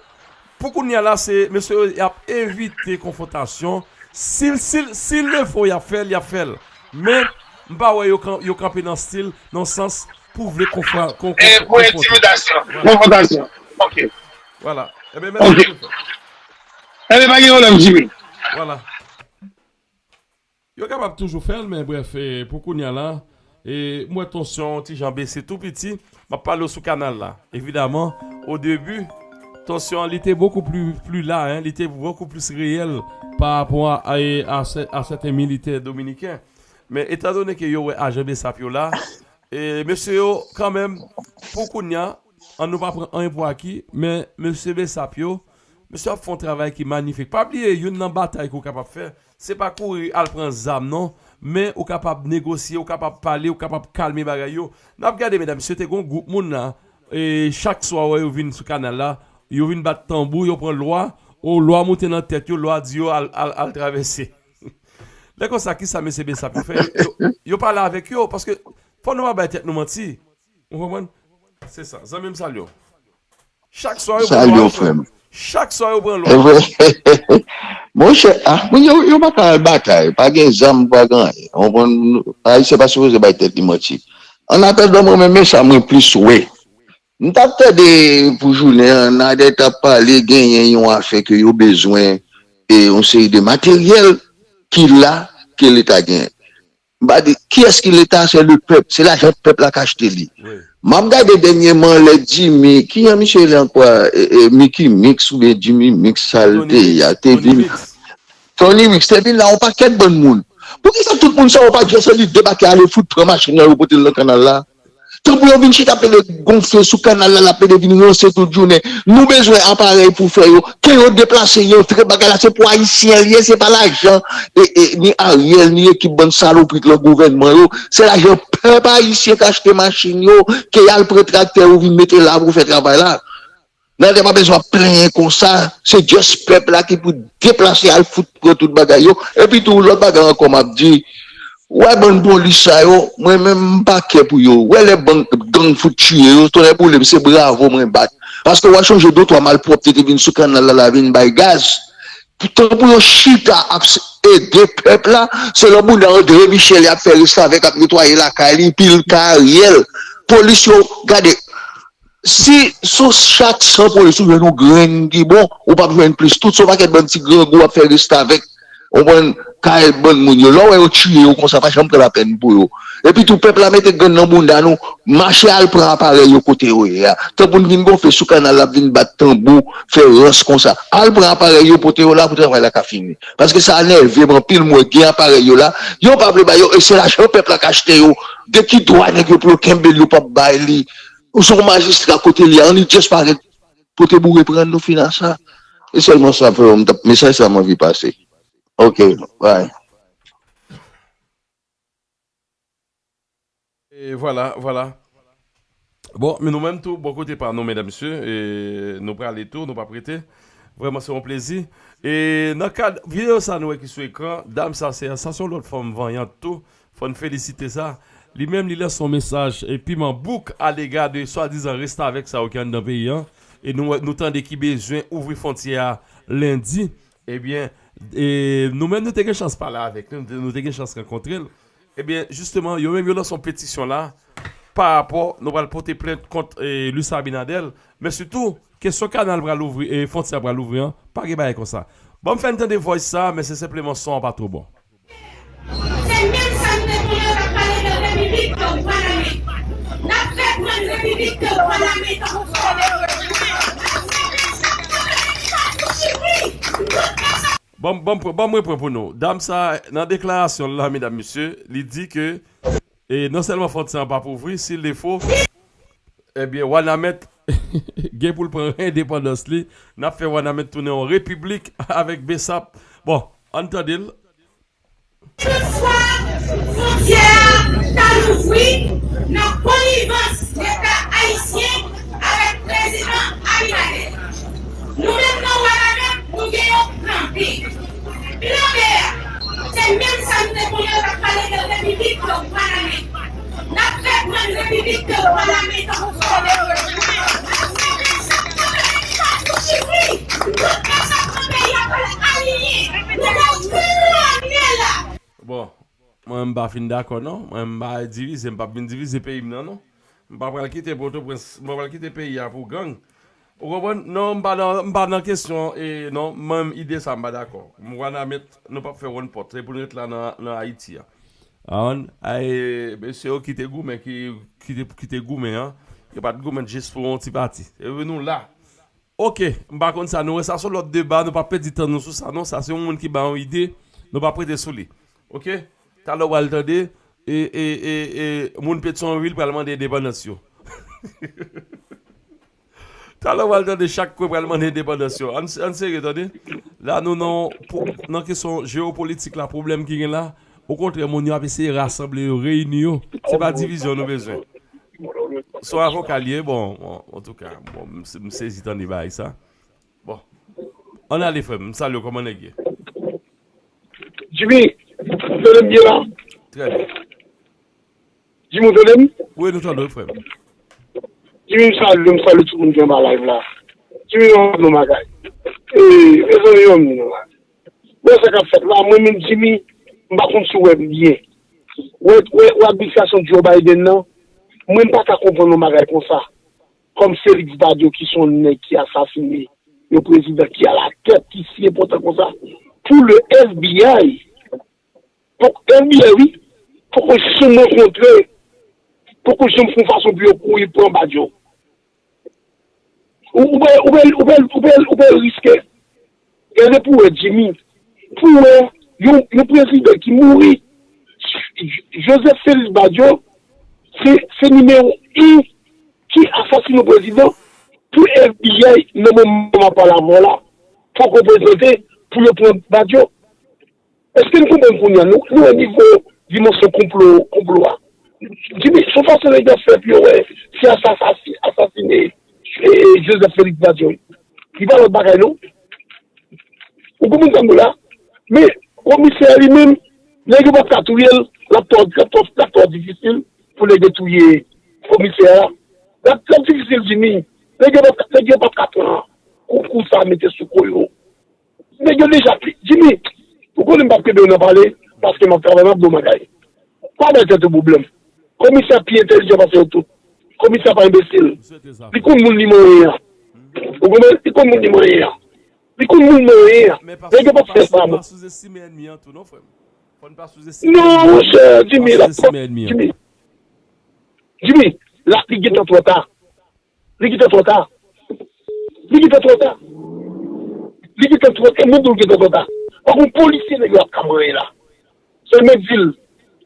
Pou kounye a la, se mesye yo y ap evite konfwontasyon. Si, si, si le fo y ap fè l, y ap fè l. Men, m pa wè yo, yo kanpe nan stil, nan sans, pou vle konfwa, kon, kon, pou entimidasyon, konfwontasyon. Ok. Vwala. Ebyen, mèsi anpil, frè. Ebyen, pa gen pwoblèm, Jimmy. Vwala. Yo kapab toujou fè l, men brèf, e, pou kounye a la, E m wè tansyon an ti jan bese tou piti. M ap pale w sou kanal la. Evidaman, o debi, tansyon an li te bokou pli, pli la, en, li te bokou plis reyèl pa rapò a, a, a sè- a sèten militè dominiken. Men etandone ke yo wè ajan besap yo la, e mesye yo, kanmenm, pou kounye a, an nou pa pran anyen pou aki, men mesye besap yo, mesye ap fè yon travay ki manifik. Pa bliye, youn nan batay ke w kapab fè, se pa kouri al pran zam non, men ou kapab negosye, ou kapab pale, ou kapab kalme bagay yo. N ap gade, medam, mesye, te gen yon gwoup moun la, e chak swa wè yo vin sou kanal la, yo vin bat tanbou, yo pran lwa, o lwa moute nan tèt yo, lwa di yo al, al, al travèse. Lè konsa, kisa mesye besap yo fè? Yo, yo, yo pale avèk yo, paske fò nou pa bay tèt nou manti. Ou konprann? Se sa. Zanmi m, salye w. Chak swa yo pran lwa, frè m. Chak swa yo pran lwa. Monchè, ah, moun yo, yo pa ka al batay. Pa gen zam, pa gen anyen. Ou konprann? Ayisyen pa sipoze bay tèt li manti. An atandan, mwen menm, men sa mwen plis wè. M t ap tande pou jounen an, Nadèt ap pale, genyen yon afè ke yo bezwen, e yon seri de materyèl ki la, ke Leta genyen. M pa di, kiyès ki Leta? Se le pèp. Se lajan pèp la k achte li. M ap gade dènyèman lè Jimmy, ki jan misye rele ankò a? E, e, Mickey Mix oubyen Jimmy Mix, sa l te ye a, te vin. Tony Mix te vin la, yon pakèt bann moun. Poukisa tout moun sa yo pa t janse li debake ale fout pran machin nan yo pote l nan kanal la? Tanpri yo vin chita pede gonfle sou kanal la, l ap pede vin ranse tout jounen. Nou bezwen aparèy pou fè yo. Ke yo deplase, yo antre bagay la, se pou Ayisyen l ye, se pa lajan e, e, ni Ariel, ni ekip bann salopri k lan gouvènman yo. Se lajan pèp ayisyen k achte machin yo, ke y al pran traktè yo vin mete la pou fè travay la. Nadèt pa bezwen ap plenyen konsa. Se just pèp la ki pou deplase al fout pran tout bagay yo. Epi tou, lòt bagay ankò m ap di, wè bann polis sa yo, mwen menm m pa kè pou yo. Wè lè bann gang fout tiye yo, tonnè boule m, se bravo mwen bat. Paske w a chonje de twa malpwòpte te vin sou kanal la, la vin bay gaz. Tan pou yo chita ap s- ede pèp la, se lè bounda André Michel y ap fè restavèk, ap netwaye lakay li, pil ka Ariel. Polis yo, gade, si sou chak san polis ou jwenn yon grenn ki bon, ou p ap jwenn plis. Tout se yon pakèt bann ti grangou ap fè restavèk. Ou konprann? Kay bann moun yo. Lè w wè yo tiye yo konsa, pa janm pran lapèn pou yo. Epi tou, pèp la mete grenn nan bounda nou, mache al pran aparèy yo kote yo ye a. Tan pou n vin gonfle sou kanal la, vin bat tanbou, fè rans konsa. Al pran aparèy yo, pote yo la pou travay la ka fini. Paske sa nève m anpil, m wè gen aparèy yo la. Yo pa vle ba yo, e se lajan pèp la k achte yo. De ki dwa nèg yo pou yo kenbe l, yo p ap bay li? Ou se yon majistra kote li a, annik just parèt pote boure pran nou fin a sa. E sèlman sa, frè, m t ap, mesaj sa m anvi pase. Ok, bye. E vwala, vwala. Bon, men nou menm tou, bò kote pa nou, medam, mesye, e nou prale tou, nou p ap rete. Vrèman, se yon plezi. E nan kad videyo sa nou wè ki sou ekran, dam sa, se, sa se yon lòt fanm vanyant tou. Fò n felisite sa. Li menm, li lanse yon mesaj, e, piman bouk alega de swadizan restavèk sa yo ki anndan peyi an. E nou, nou tande ki bezwen ouvri fwontyè a lendi. Ebyen, e, nou menm, nou te gen chans pale avèk li, nou te, nou te gen chans rankontre l. Ebyen, jisteman, yo menm, yo lanse yon petisyon la, pa rapò, nou pral pote plent kont, e, Luis Abinader, men sitou, kesyon kanal pral ouvri, e, fwontyè a pral ouvri an, pa gen bagay konsa. Ban m fè n tande voice sa, men se senpleman son an pa twò bon. Se menm sa nou te konnen yo t ap pale de Repiblik Paname. N ap fè pran Repiblik Paname tankou fò de Paname. Ban m, ban m pran, ban m repran pou nou. Dam sa, nan deklarasyon l la, medam, mesye, li di ke, e, non sèlman fwontyè an p ap ouvri, si l defo, ebyen, Wanament gen pou l pran endepandans li. N ap fè Wanament tounen yon repiblik avèk Besap. Bon, ann tande l. Tout fwa fwontyè a ta louvri nan konivans Leta ayisyen avèk Prezidan Abinader. Nou menm nan Wanament, nou gen yon plan B. Plan B a, se menm sa nou te konnen yo t ap pale de Repiblik Paname. N ap fè pran Repiblik Paname tankou fò de Paname. N ap fè Besap kanpe, Besap kanpe, Chifri. Tout Besap kanpe, y ap aliyen. Nou gen yon plan B la. Bon, mwen m pa fin dakò non. Mwen m pa divize, m p ap vin divize peyi m nan non. M pa pral kite Pòtoprens, m pa pral kite peyi a pou gang. Ou konprann? Non, m pa nan, m pa nan kesyon, e, non, mwen menm ide sa m pa dakò. M Wanament, nou p ap fè wonn pòt, se pou n ret la nan, nan Ayiti a. An, ay, mesye yo ki te goumen, ki, ki te, ki te goumen an, yo pa t goumen jis pou yon ti pati. E nou la. Ok, m pa konn sa, nou wè sa se yon lòt deba, nou pa pèdi tan nou sou sa non, sa se yon moun ki ba yon ide, nou pa prete sou li. Ok? Talè w pral tande, e, e, e, e, moun Petyonvil pral mande endepandans yo. Talè w pral tande chak kwen pral mande endepandans yo. Ann, ann serye, tande. La, nou nan, pou, nan kesyon jewopolitik la, pwoblèm ki gen la, okontrè, moun yo ap eseye rasanble yo, reyini yo. Se pa divizyon nou bezwen. Se yon avoka l ye, bon, bon, antouka, bon, m, m sezi tande bagay sa. Bon. Ann ale, frè m, m salye w, kòman nèg ye? Jimmy, ou tande m byen la? Trè byen. Jimmy, ou tande m? Wi, nou tande w, frè m. Jimmy, m salye w, m salye tout moun ki anba live la. Jimmy, yon nou bagay. E, mezanmi, yon nou bagay. Bon, sa k ap fèt la, mwen menm Jimmy, m pa konn si w wè m byen. Wè, wè, wè administrasyon Joe Biden nan, mwen m pa ka konprann yon bagay konsa. Kòm Félix Badio ki se yon nèg ki asasine yon prezidan ki alatèt, ki si enpòtan konsa, pou le F B I, pou F B I, wi, poko janm rankontre, poko janm fè yon fason pou yo kouri pran Badio. Ou, ou pral, ou pral, ou pral, ou pral, ou pral riske. Gade pou wè, Jimmy. Pou wè, yon, yon prezidan ki mouri. Joseph Félix Badio, se, se nimewo en ki asasine yon prezidan. Pou F B I, nan moman m ap pale avè w la, poko prezante pou yo pran Badio. Èske n konprann kounye a? Nou, nou wè nivo dimansyon konplo, konplo a. Jimmy, se yon fason nèg yo ap fè pou yo wè si asasine, asasine, e, Joseph Félix Badio. Li pa lòt bagay, non. Ou konprann sa m di w la? Men, komisè a li menm, nèg yo p ap ka touye l, l ap twò, l ap twò, l ap twò difisil pou nèg yo touye komisè a. L ap, l ap difisil, Jimmy. Nèg yo p ap, nèg yo p ap ka pran kou, kou sa mete sou kou yo. Nèg yo deja pi, Jimmy, ou konnen m p ap kenbe w nan pale, paske m ap travay, m ap di w bagay. Pa bay tèt ou pwoblèm. Komisè pi entèlijan pase yo tout. Komisè pa enbesil. Li konn moun li manyen an. Ou konprann? Li konn moun li manyen an. Li konn moun manyen an. Nèg yo p ap fè sa, mwen. Non, monchè, Jimmy, la, Jimmy. Jimmy, la, li gentan twò ta. Li gentan twò ta. Li gentan twò ta. Li gentan twò ta. E mwen di w li gentan twò ta. Pa gon polisye nèg yo ap ka manyen la. Sèlman di l,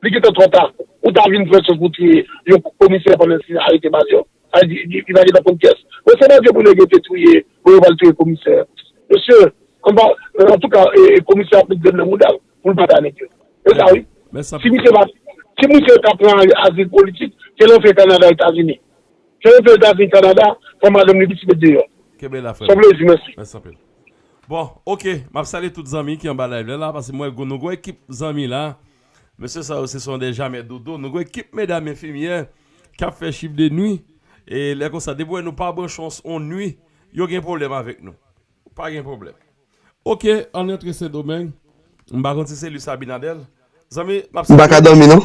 li gentan twò ta. Ou ta vin pran chans pou touye yon komisè pandan si arete baz yo. Sa di, li, li pa gentan konn kiyès. Bon, se baz yo pou nèg yo te touye, bon, yo pral touye komisè. Mesye, anba, antouka, e, e, komisè ap met grenn nan mouda l pou l pa ta nèg yo. E sa, wi. Si misye pa, si misye ta pran azil politik, se l antre Kanada, Etazini. Fè yo fè Etazini, Kanada, pran madanm li, pitit li deyò. Kenbe la, frè m. Sa vle di, mèsi. Mèsi anpil. Bon, ok, m ap salye tout zanmi ki anba live la, la, paske mwen, nou gon ekip zanmi la. Mesye sa yo, se son de jamè dodo. Nou gon ekip medam enfimyè k ap fè chif de nwi. E lè konsa, depi w wè nou pa branche yon, yon nwi, yo gen pwoblèm avèk nou. Pa gen pwoblèm. Ok, ann rantre Sendomeng. M pa konn si se Luis Abinader. Zanmi, m ap... M pa ka dòmi, non.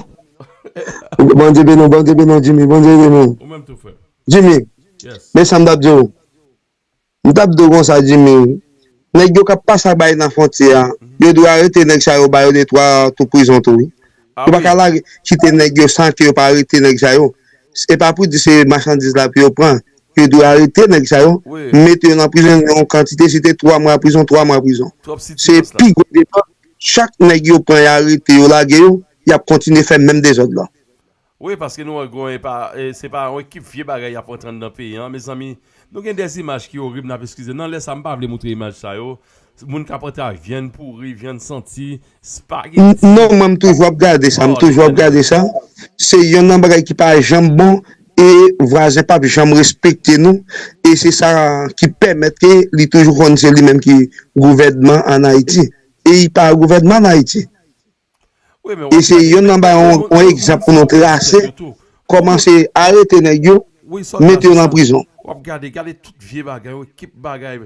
Bondye beni w, Bondye beni w, Jimmy, Bondye beni w. Ou menm tou, frè. Jimmy, men sa m t ap di w. M t ap di w konsa, Jimmy. Nèg yo k ap pase ak bagay nan fwontyè a, yo dwe arete nèg sa yo, ba yo de twa tou prizon tou, wi. Yo pa ka lage, kite nèg yo san ke yo pa arete nèg sa yo. E pa pou di se machandiz la pou yo pran. Yo dwe arete nèg sa yo, mete yo nan prizon yon kantite, si te twa mwa prizon, twa mwa prizon. Se pi gwo demann. Chak nèg yo pran, y arete yo, lage yo, y ap kontinye fè menm dezòd la. Wi, paske nou wè gon, e pa, e, se pa yon ekip vye bagay y ap antre anndan peyi an, mezanmi. Nou gen de imaj ki orib, n ap eskize. Nan lè sa, m pa vle moutre imaj sa yo. Moun k ap antre ak vyann pouri, vyann santi, spageti. Non, mwen, m toujou ap gade sa, m toujou ap gade sa. Se yonn nan bagay ki pa janm bon, e vwazen p ap janm respekte nou, e se sa ki pèmèt ke li toujou konn se li menm ki gouvènman ann Ayiti. E li pa gouvènman ann Ayiti. E se yonn nan ba yon, yon egzanp pou nou trase. Kòmanse arete nèg yo, mete yo nan prizon. W ap gade, gade tout vye bagay, ekip bagay.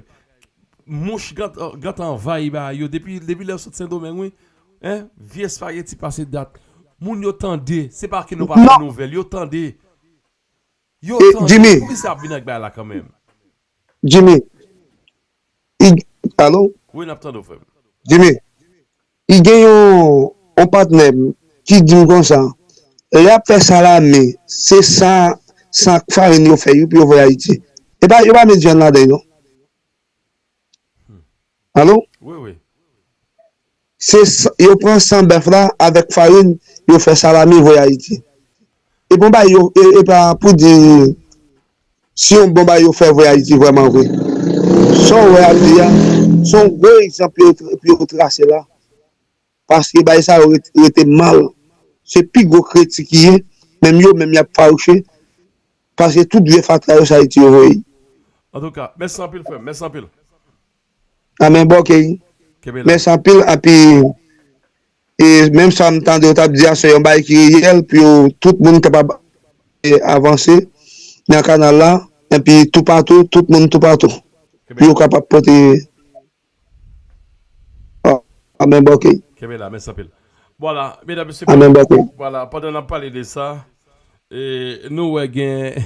Mouch gentan anvayi bagay yo. Depi, depi lè yo sot Sendomeng, wi. Hein? Vye espageti pase dat. Moun yo tande. Se pa ke nou pa fè nouvèl. Yo tande. Yo tande. Jimmy. Komisè ap vin ak bagay la kanmenm. Jimmy. Alo? Wi, n ap tande w, frè m. Jimmy. Li gen yon, yon patnè m ki di m konsa, lè y ap fè salami, se san, san ak farin yo fè, wi, pou yo voye Ayiti. E pa, yo pa met vyann ladan, non. Alo? Wi, wi. Se sa, yo pran san bèf la avèk farin, yo fè salami, voye Ayiti. E bon bagay yo, e, e pa pou di, si yon bon bagay yo fè voye Ayiti vrèman vre. Sa w wè ap di a, se yon gwo egzanp yo, yo trase la. Paske bagay sa yo ret-, rete mal. Se pi gwo kritik ki ye, menm yo, menm y ap fawouche. Paske tout vye fatra yo, se Ayiti yo voye. Antouka, mèsi anpil, frè m. Mèsi anpil. Amèn, bòkèy. Kenbe la. Mèsi anpil, anpi, e, menm sa m tande yo t ap di a, se yon bagay ki reyèl, pou yo, tout moun kapab, e, avanse nan kanal la, epi toupatou, tout moun toupatou, pou yo kapab pote, a, amèn, bòkèy. Kenbe la, mèsi anpil. Vwala, medam, mesye, amèn, bòkèy. Vwala, pandan n ap pale de sa, e, nou wè gen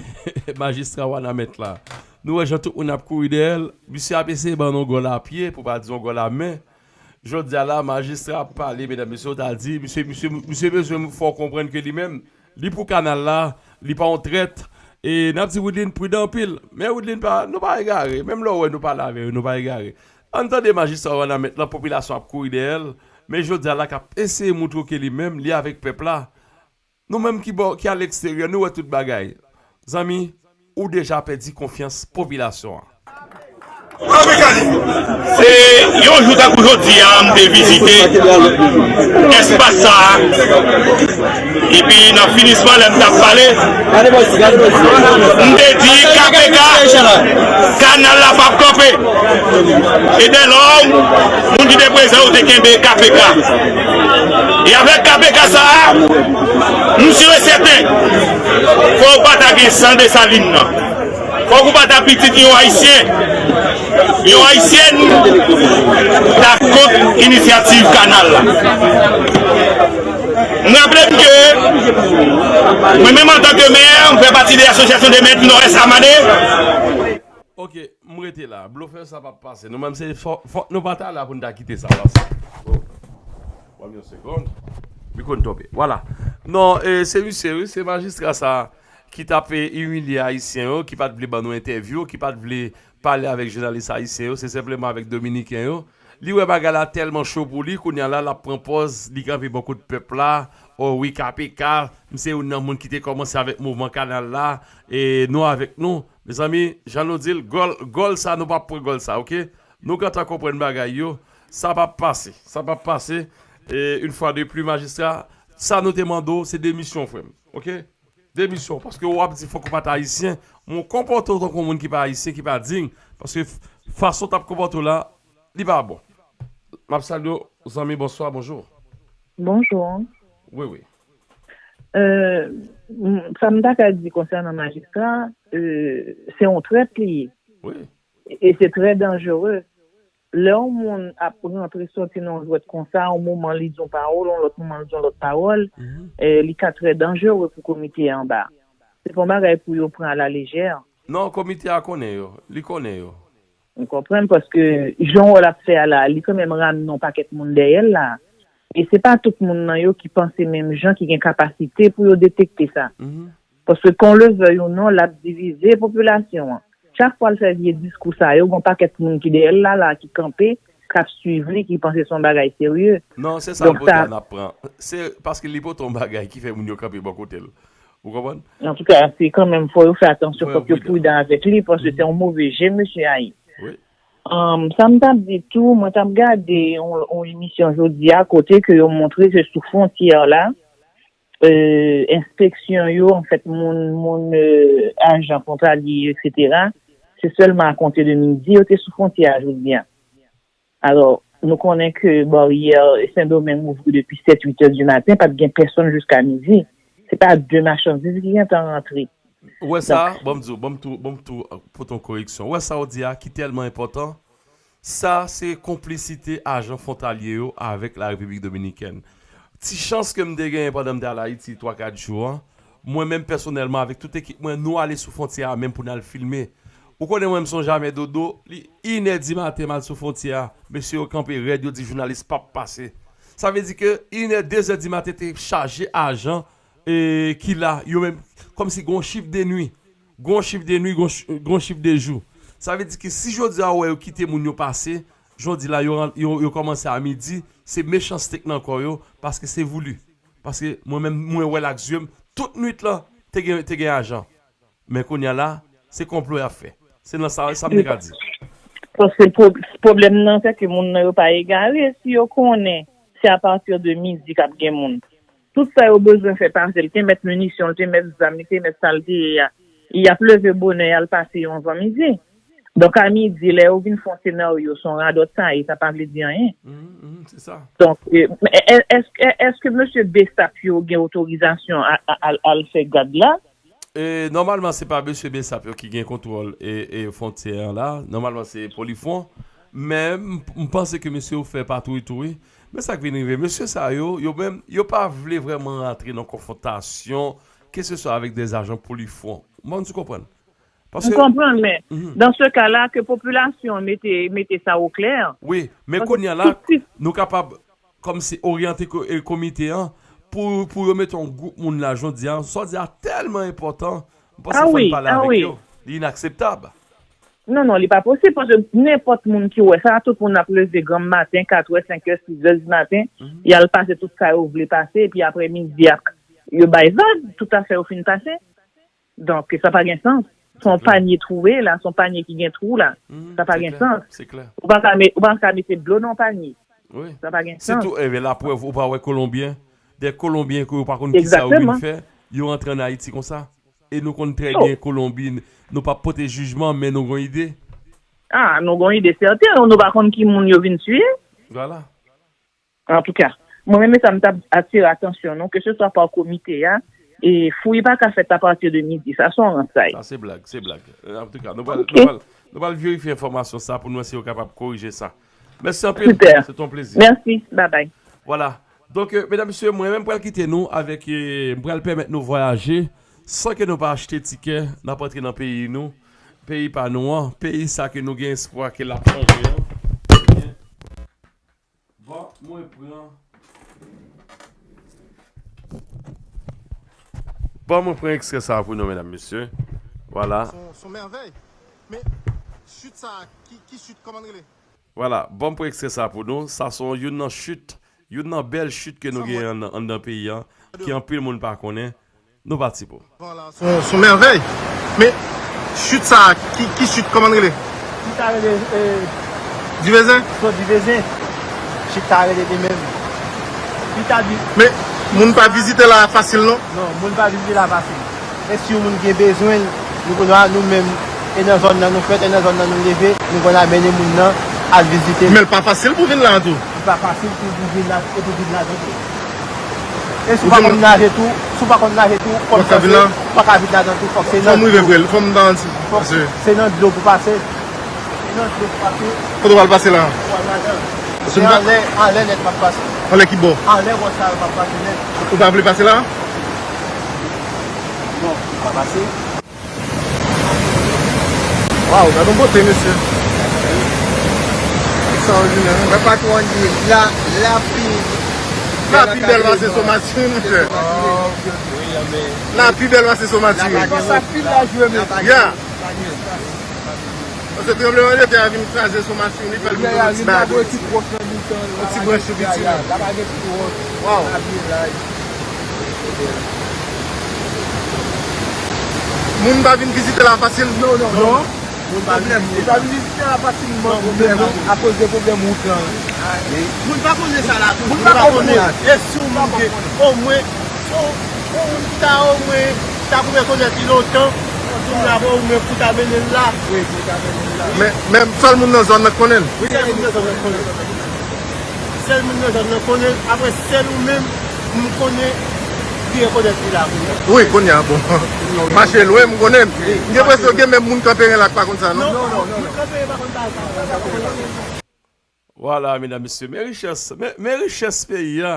majistra Wanament la. Nou wè jan tout moun ap kouri dèyè l. Misye ap eseye ban nou gòl a pye, pou pa di yon gòl a men. Jodi a la, majistra ap pale, medam, mesye, ou ta di, misye, misye, misye bezwen fè w konprann ke li menm, li pou kanal la, li pa yon trèt. E n ap di Woodline pridan anpil. Men Woodline pa, nou pa egare. Menm lè w wè nou pale avè yo, nou pa egare. Ann tande majistra Wanament lan, popilasyon ap kouri dèyè l. Men jodi a la, k ap eseye montre w ke li menm, li avèk pèp la. Nou menm ki bò, ki aleksteryè, nou wè tout bagay. Zanmi, ou deja pèdi konfyans popilasyon an. Se yon jou tankou jodi a, m te vizite espas sa a. Epi nan finisman, lè m t ap pale, m te di K P K, kanal la p ap kanpe. E dèlò, moun ki te prezan yo te kenbe K P K. E avèk K P K sa a, m si e sèten, fò w pa ta gen san Desalin nan. Fòk ou pa ta pitit yon Ayisyen, yon Ayisyèn ta kont inisyativ kanal la. M raple m ke mwen menm antanke mè, m fè pati de Asosyasyon de Mè di Nòdès Amadè. Ok, m rete la. Blofè sa p ap pase. Nou menm se fò, fò, nou pa ta la pou n ta kite sa pase. Oh. Ban m yon segonn. Mikwo n tonbe. Vwala. Non, e, se misye, wi, se majistra sa ki t ap, e, imilye Ayisyen yo, ki pa t vle ban nou entèvyou, ki pa t vle pale avèk jounalis ayisyen yo, se senpleman avèk Dominiken yo. Li wè bagay la tèlman cho pou li, kounye a la, l ap pran pòz, li kanpe bò kot pèp la, o wi, K P K, m se youn nan moun ki te kòmanse avèk mouvman kanal la, e nou avèk nou. Mezanmi, jan nou di l, gòl, gòl sa, nou p ap pran gòl sa, oke? Nou gentan konprann bagay yo, sa p ap pase, sa p ap pase. E, une fois de plus, majistra, sa nou te mande w, se demisyon, frè m, oke? Demisyon, paske w ap di fòk ou pa t ayisyen, men w konpòte w tankou yon moun ki pa ayisyen, ki pa diy, paske f-, fason w t ap konpòte w la, li pa bon. M ap salye w, zanmi, bonswa, bonjou. Bonjou. Wi, wi. Euh, m-, sa m ta ka di konsènan majistra, euh, se yon trèt li ye. Wi. E se trè danjere. Lè yon moun ap rantre soti nan yon jwèt konsa, yon moman li di yon pawòl, yon lòt moman li di yon lòt pawòl, eh, li ka trè danjere pou komite a anba. Se pa yon bagay pou yo pran alalejè. Non, komite a konnen yo. Li konnen yo. Ou konprann? Paske jan w wè l ap fè a la, li kanmenm ramne yon pakèt moun dèyè l la. E se pa tout moun nan yo ki panse menm jan, ki gen kapasite pou yo detekte sa. Paske qu'on le veuille ou non, l ap divize popilasyon an. Chak fwa l fè vye diskou sa yo, gon pakèt moun ki dèyè l la, la, ki kanpe, k ap swiv li, ki panse se yon bagay serye. Non, se sa l pote a n ap pran. Se paske li pote yon bagay ki fè moun yo kanpe bò kote l. Ou konprann? Antouka, se kanmenm, fò yo fè atansyon, fòk yo pridan avèk li, paske se yon move je mesye a ye. Wi. Sa m t ap di tou, mwen t ap gade yon, yon emisyon jodi a, kote ke yo montre ke sou fwontyè la, euh, enspeksyon yo, anfèt, moun, moun, euh, ajan fwontalye yo, etsetera, se sèlman a konte de midi yo te sou fwontyè a jodi a. Alò, nou konnen ke baryè Sendomeng ouvri depi sèt, uit è di maten, pa t gen pèsonn jiska midi. Se pa de machandiz ki gentan rantre. Ou wè sa, donk, ban m di w, ban m tou, ban m tou, euh, pote yon koreksyon. Ou wè sa w di a ki tèlman enpòtan? Sa se konplisite ajan fwontalye yo avèk la Repiblik Dominikèn. Ti chans ke m te genyen pandan m te al Ayiti twa, kat jou an, mwen menm pèsonèlman avèk tout ekip mwen, nou ale sou fwontyè a menm pou n al filme. Ou konnen mwen m se yon jamè dodo, li inè di maten m al sou fwontyè a, mesye yo kanpe rèd, yo di jounalis p ap pase. Sa vle di ke inè, dezè di maten te chaje ajan e ki la, yo menm, kòmsi gon chif de nwi, gon chif de nwi, gon ch- gon chif de jou. Sa vle di ke si jodi a ou wè yo kite moun yo pase, jodi la yo, yo, yo kòmanse a midi, se mechanste k nan kò yo, paske se vouli. Paske mwen menm, mwen wè l ak zye m, tout nwit lan, te gen, te gen ajan. Men kounye a la, se konplo y ap fè. Se nan sa, sa m te ka di. Paske pwob- pwoblèm nan, se ke moun nan yo pa egare. Si yo konnen se apati de midi k ap gen moun, tout sa yo bezwen fè pase, li te mèt minisyon, li te mèt zam, li te mèt sa l te ye a, y ap leve bonè, y al pase yo anvan midi. Donk, a midi, lè yo vin fè yon senaryo, se yon radòt sa ye, sa pa vle di anyen. Mhm, mhm, se sa. Donk, e, e- e- èske, èske mesye Bessap yo gen otorizasyon a- a- al al fè gad la? E, nòmalman, se pa mesye Bessap yo ki gen kontwòl e, e fwontyè an la. Nòmalman, se Polifwon. Men, m, m panse ke mesye yo fè patwouy tou, wi. Men sa k vin rive, mesye sa yo, yo menm, yo pa vle vrèman rantre nan konfwontasyon, keseswa avèk dè ajan Polifwon. M pa konn si w konprann. M Paske, konprann, men mhm. Dans ce cas-là, ke popilasyon mete, mete sa o klè. Wi, men Paske kounye a la, tout sis- nou kapab kòmsi oryante ko- e komite an pou, pou yo mete yon gwoup moun la jodi a, sa w di a tèlman enpòtan, m panse A fò n wi, pale a avèk wi. yo. Li inakseptab. Non, non, li pa posib, paske nenpòt moun ki wè sa, tout moun ap leve granm maten, katrè, senkè, sizè di maten, Mhm. y al pase tout sa yo vle pase, epi aprè midi, ap- yo bay vag, tout afè yo fin pase. Donk, sa pa gen sans. Se yon panye twouve la, se yon panye ki gen twou la. Mhm, Sa pa se gen klè, sans. se klè. Ou pa ka met, ou pa ka mete dlo nan yon panye. Wi. Sa pa gen sans. Sitou, e, laprèv, ou pa wè Kolonbyen, de Kolonbyen ke yo pa konn ki sa yo vin Egzakteman. fè, yo antre ann Ayiti konsa. E nou konn trè Oh. byen Kolonbi, nou pa pote jijman, men nou gon ide. Ah, nou gon ide sèten, nou pa konn ki moun yo vin tiye. Vwala. Antouka, mwen menm sa m t ap atire atansyon nou, ke se swa pa komite a, e fouye pa ka fèt apati de midi, sa se yon rans sa ye. Sa se blag, se blag. Antouka, nou pral, Ok. nou pral, nou pral verifye enfòmasyon sa pou nou wè si yo kapab korije sa. Mèsi anpil. Super. Se te yon plezi. Mèsi. Bye bye. Vwala. Donk, e, medam, mesye, mwen menm pral kite nou avèk, e, m pral pèmèt nou vwayaje san ke nou pa achte tikè, n ap antre nan peyi nou, peyi pa nou an, peyi sa ke nou gen espwa ke l ap chanje an. Bon, mwen pran. Bon, mwen pran ekstrè sa pou nou, medam, mesye. Vwala. Son, son mèvèy. Men, chit sa, ki, ki chit, kòman l rele? Vwala. Bon, mwen pran ekstrè sa pou nou. Sa se youn nan chit, youn nan bèl chit ke nou gen anndan, anndan peyi an, ke anpil moun pa konnen. Nou pati pou. Vwala, se yon, se yon mèvèy. Men, chit sa, ki, ki chit, kòman l rele? Chit sa rele, e, Divezen? Son Divezen. Chit sa rele de menm. Li ta di. Men, moun pa vizite la fasil, non? Non, moun pa vizite la fasil. E si yon moun gen bezwen l, nou konn a nou menm, e nan zòn nan nou fèt, e nan zòn nan nou leve, nou konn a mennen moun nan al vizite. Men l pa fasil pou vin la tou. Li pa fasil pou, pou vin la, e pou vin la tou. E si w pa konn naje tou, si w pa konn naje tou, kòm sa se, ou pa ka vin ladan tou, fòk se nan dlo. Fò m rive pre l, fò m nan ti. Fòk se nan dlo pou pase. Se nan dlo pou pase. Kote w al pase la? Ou al ladan. Se anlè, anlè nèt m ap pase. Anlè ki bò? Anlè bò sa yo m ap pase nèt. Ou pa vle pase la? Non, m pa pase. Waw, gade yon bote, mesye. Ekstraòdinè, wi. Mwen pa tro ann di la, la pi, la pi bèl pase Somachi, monchè. La pi bèl pase Somachi. Sa pil la jwe, mesye. Ya. Paske tranblemanntè a vin kraze Somachi, li fè l vin yon ti bagay. Yon ti branch sou piti. Waw. Moun pa vin vizite la fasil? Non, non, non. Moun pa vin vizite. Moun pa vin vizite la fasil, non, akoz de pwoblèm wout lan. Moun pa konnen sa la. Moun pa konnen. E si w menm ke, omwen, yon, yon moun ki ta omwen, ta koupe konèt li lontan, pou l la omwen pou ta mennen l la. Wi, pou ta mennen l la. Men, men sèl moun nan zòn nan k konnen l. Wi, sèl moun nan zòn nan k konnen l. Sèl moun nan zòn nan konnen l. Apre, sèl ou menm, m konnen ki rekonèt li la kounye a. Wi, kounye a, bon. Mache lwen, m konnen. M gen enpresyon gen menm moun Kanperen la k pa konn sa, non? Non, non, non, non. Moun Kanperen pa konn sa, sa, sa, sa, pa konn sa. Vwala, medam, mesye, men richès, men, men richès peyi a.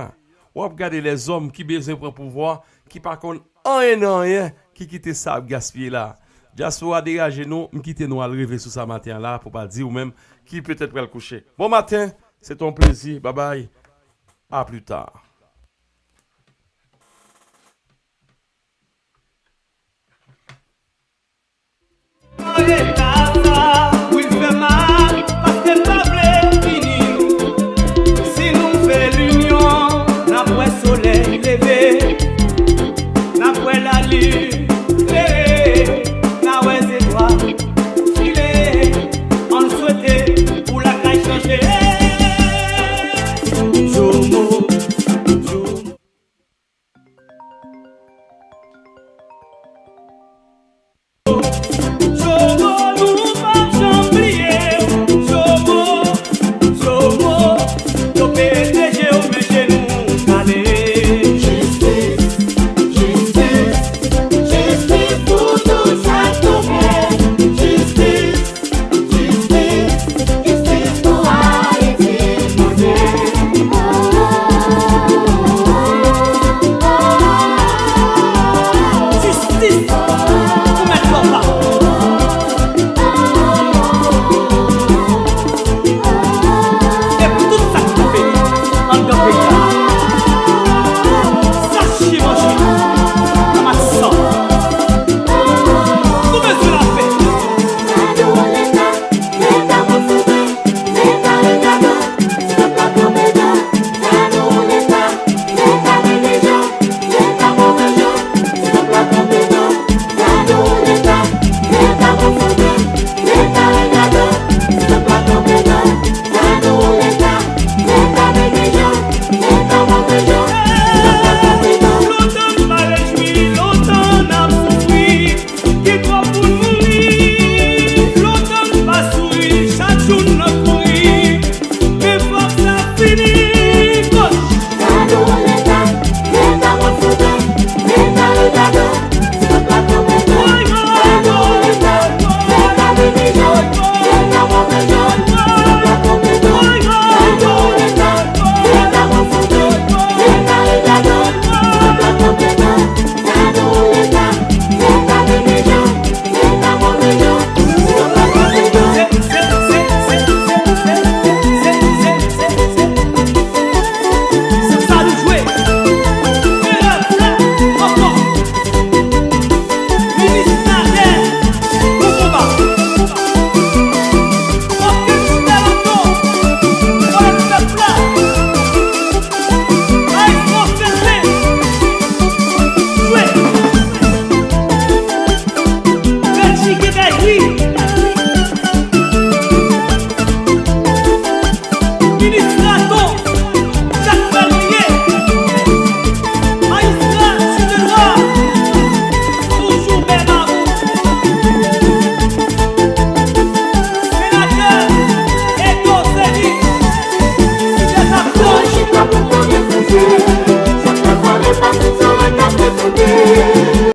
W ap gade lèzòm ki bezwen pran pouvwa, ki pa konn anyen nan anyen, ki kite sa ap gaspiye la. Dyaspora, degaje nou, m kite nou al reve sou sa maten an la, pou pa di ou menm ki petèt pral kouche. Bon maten, se te yon plezi, babay. À plus tard.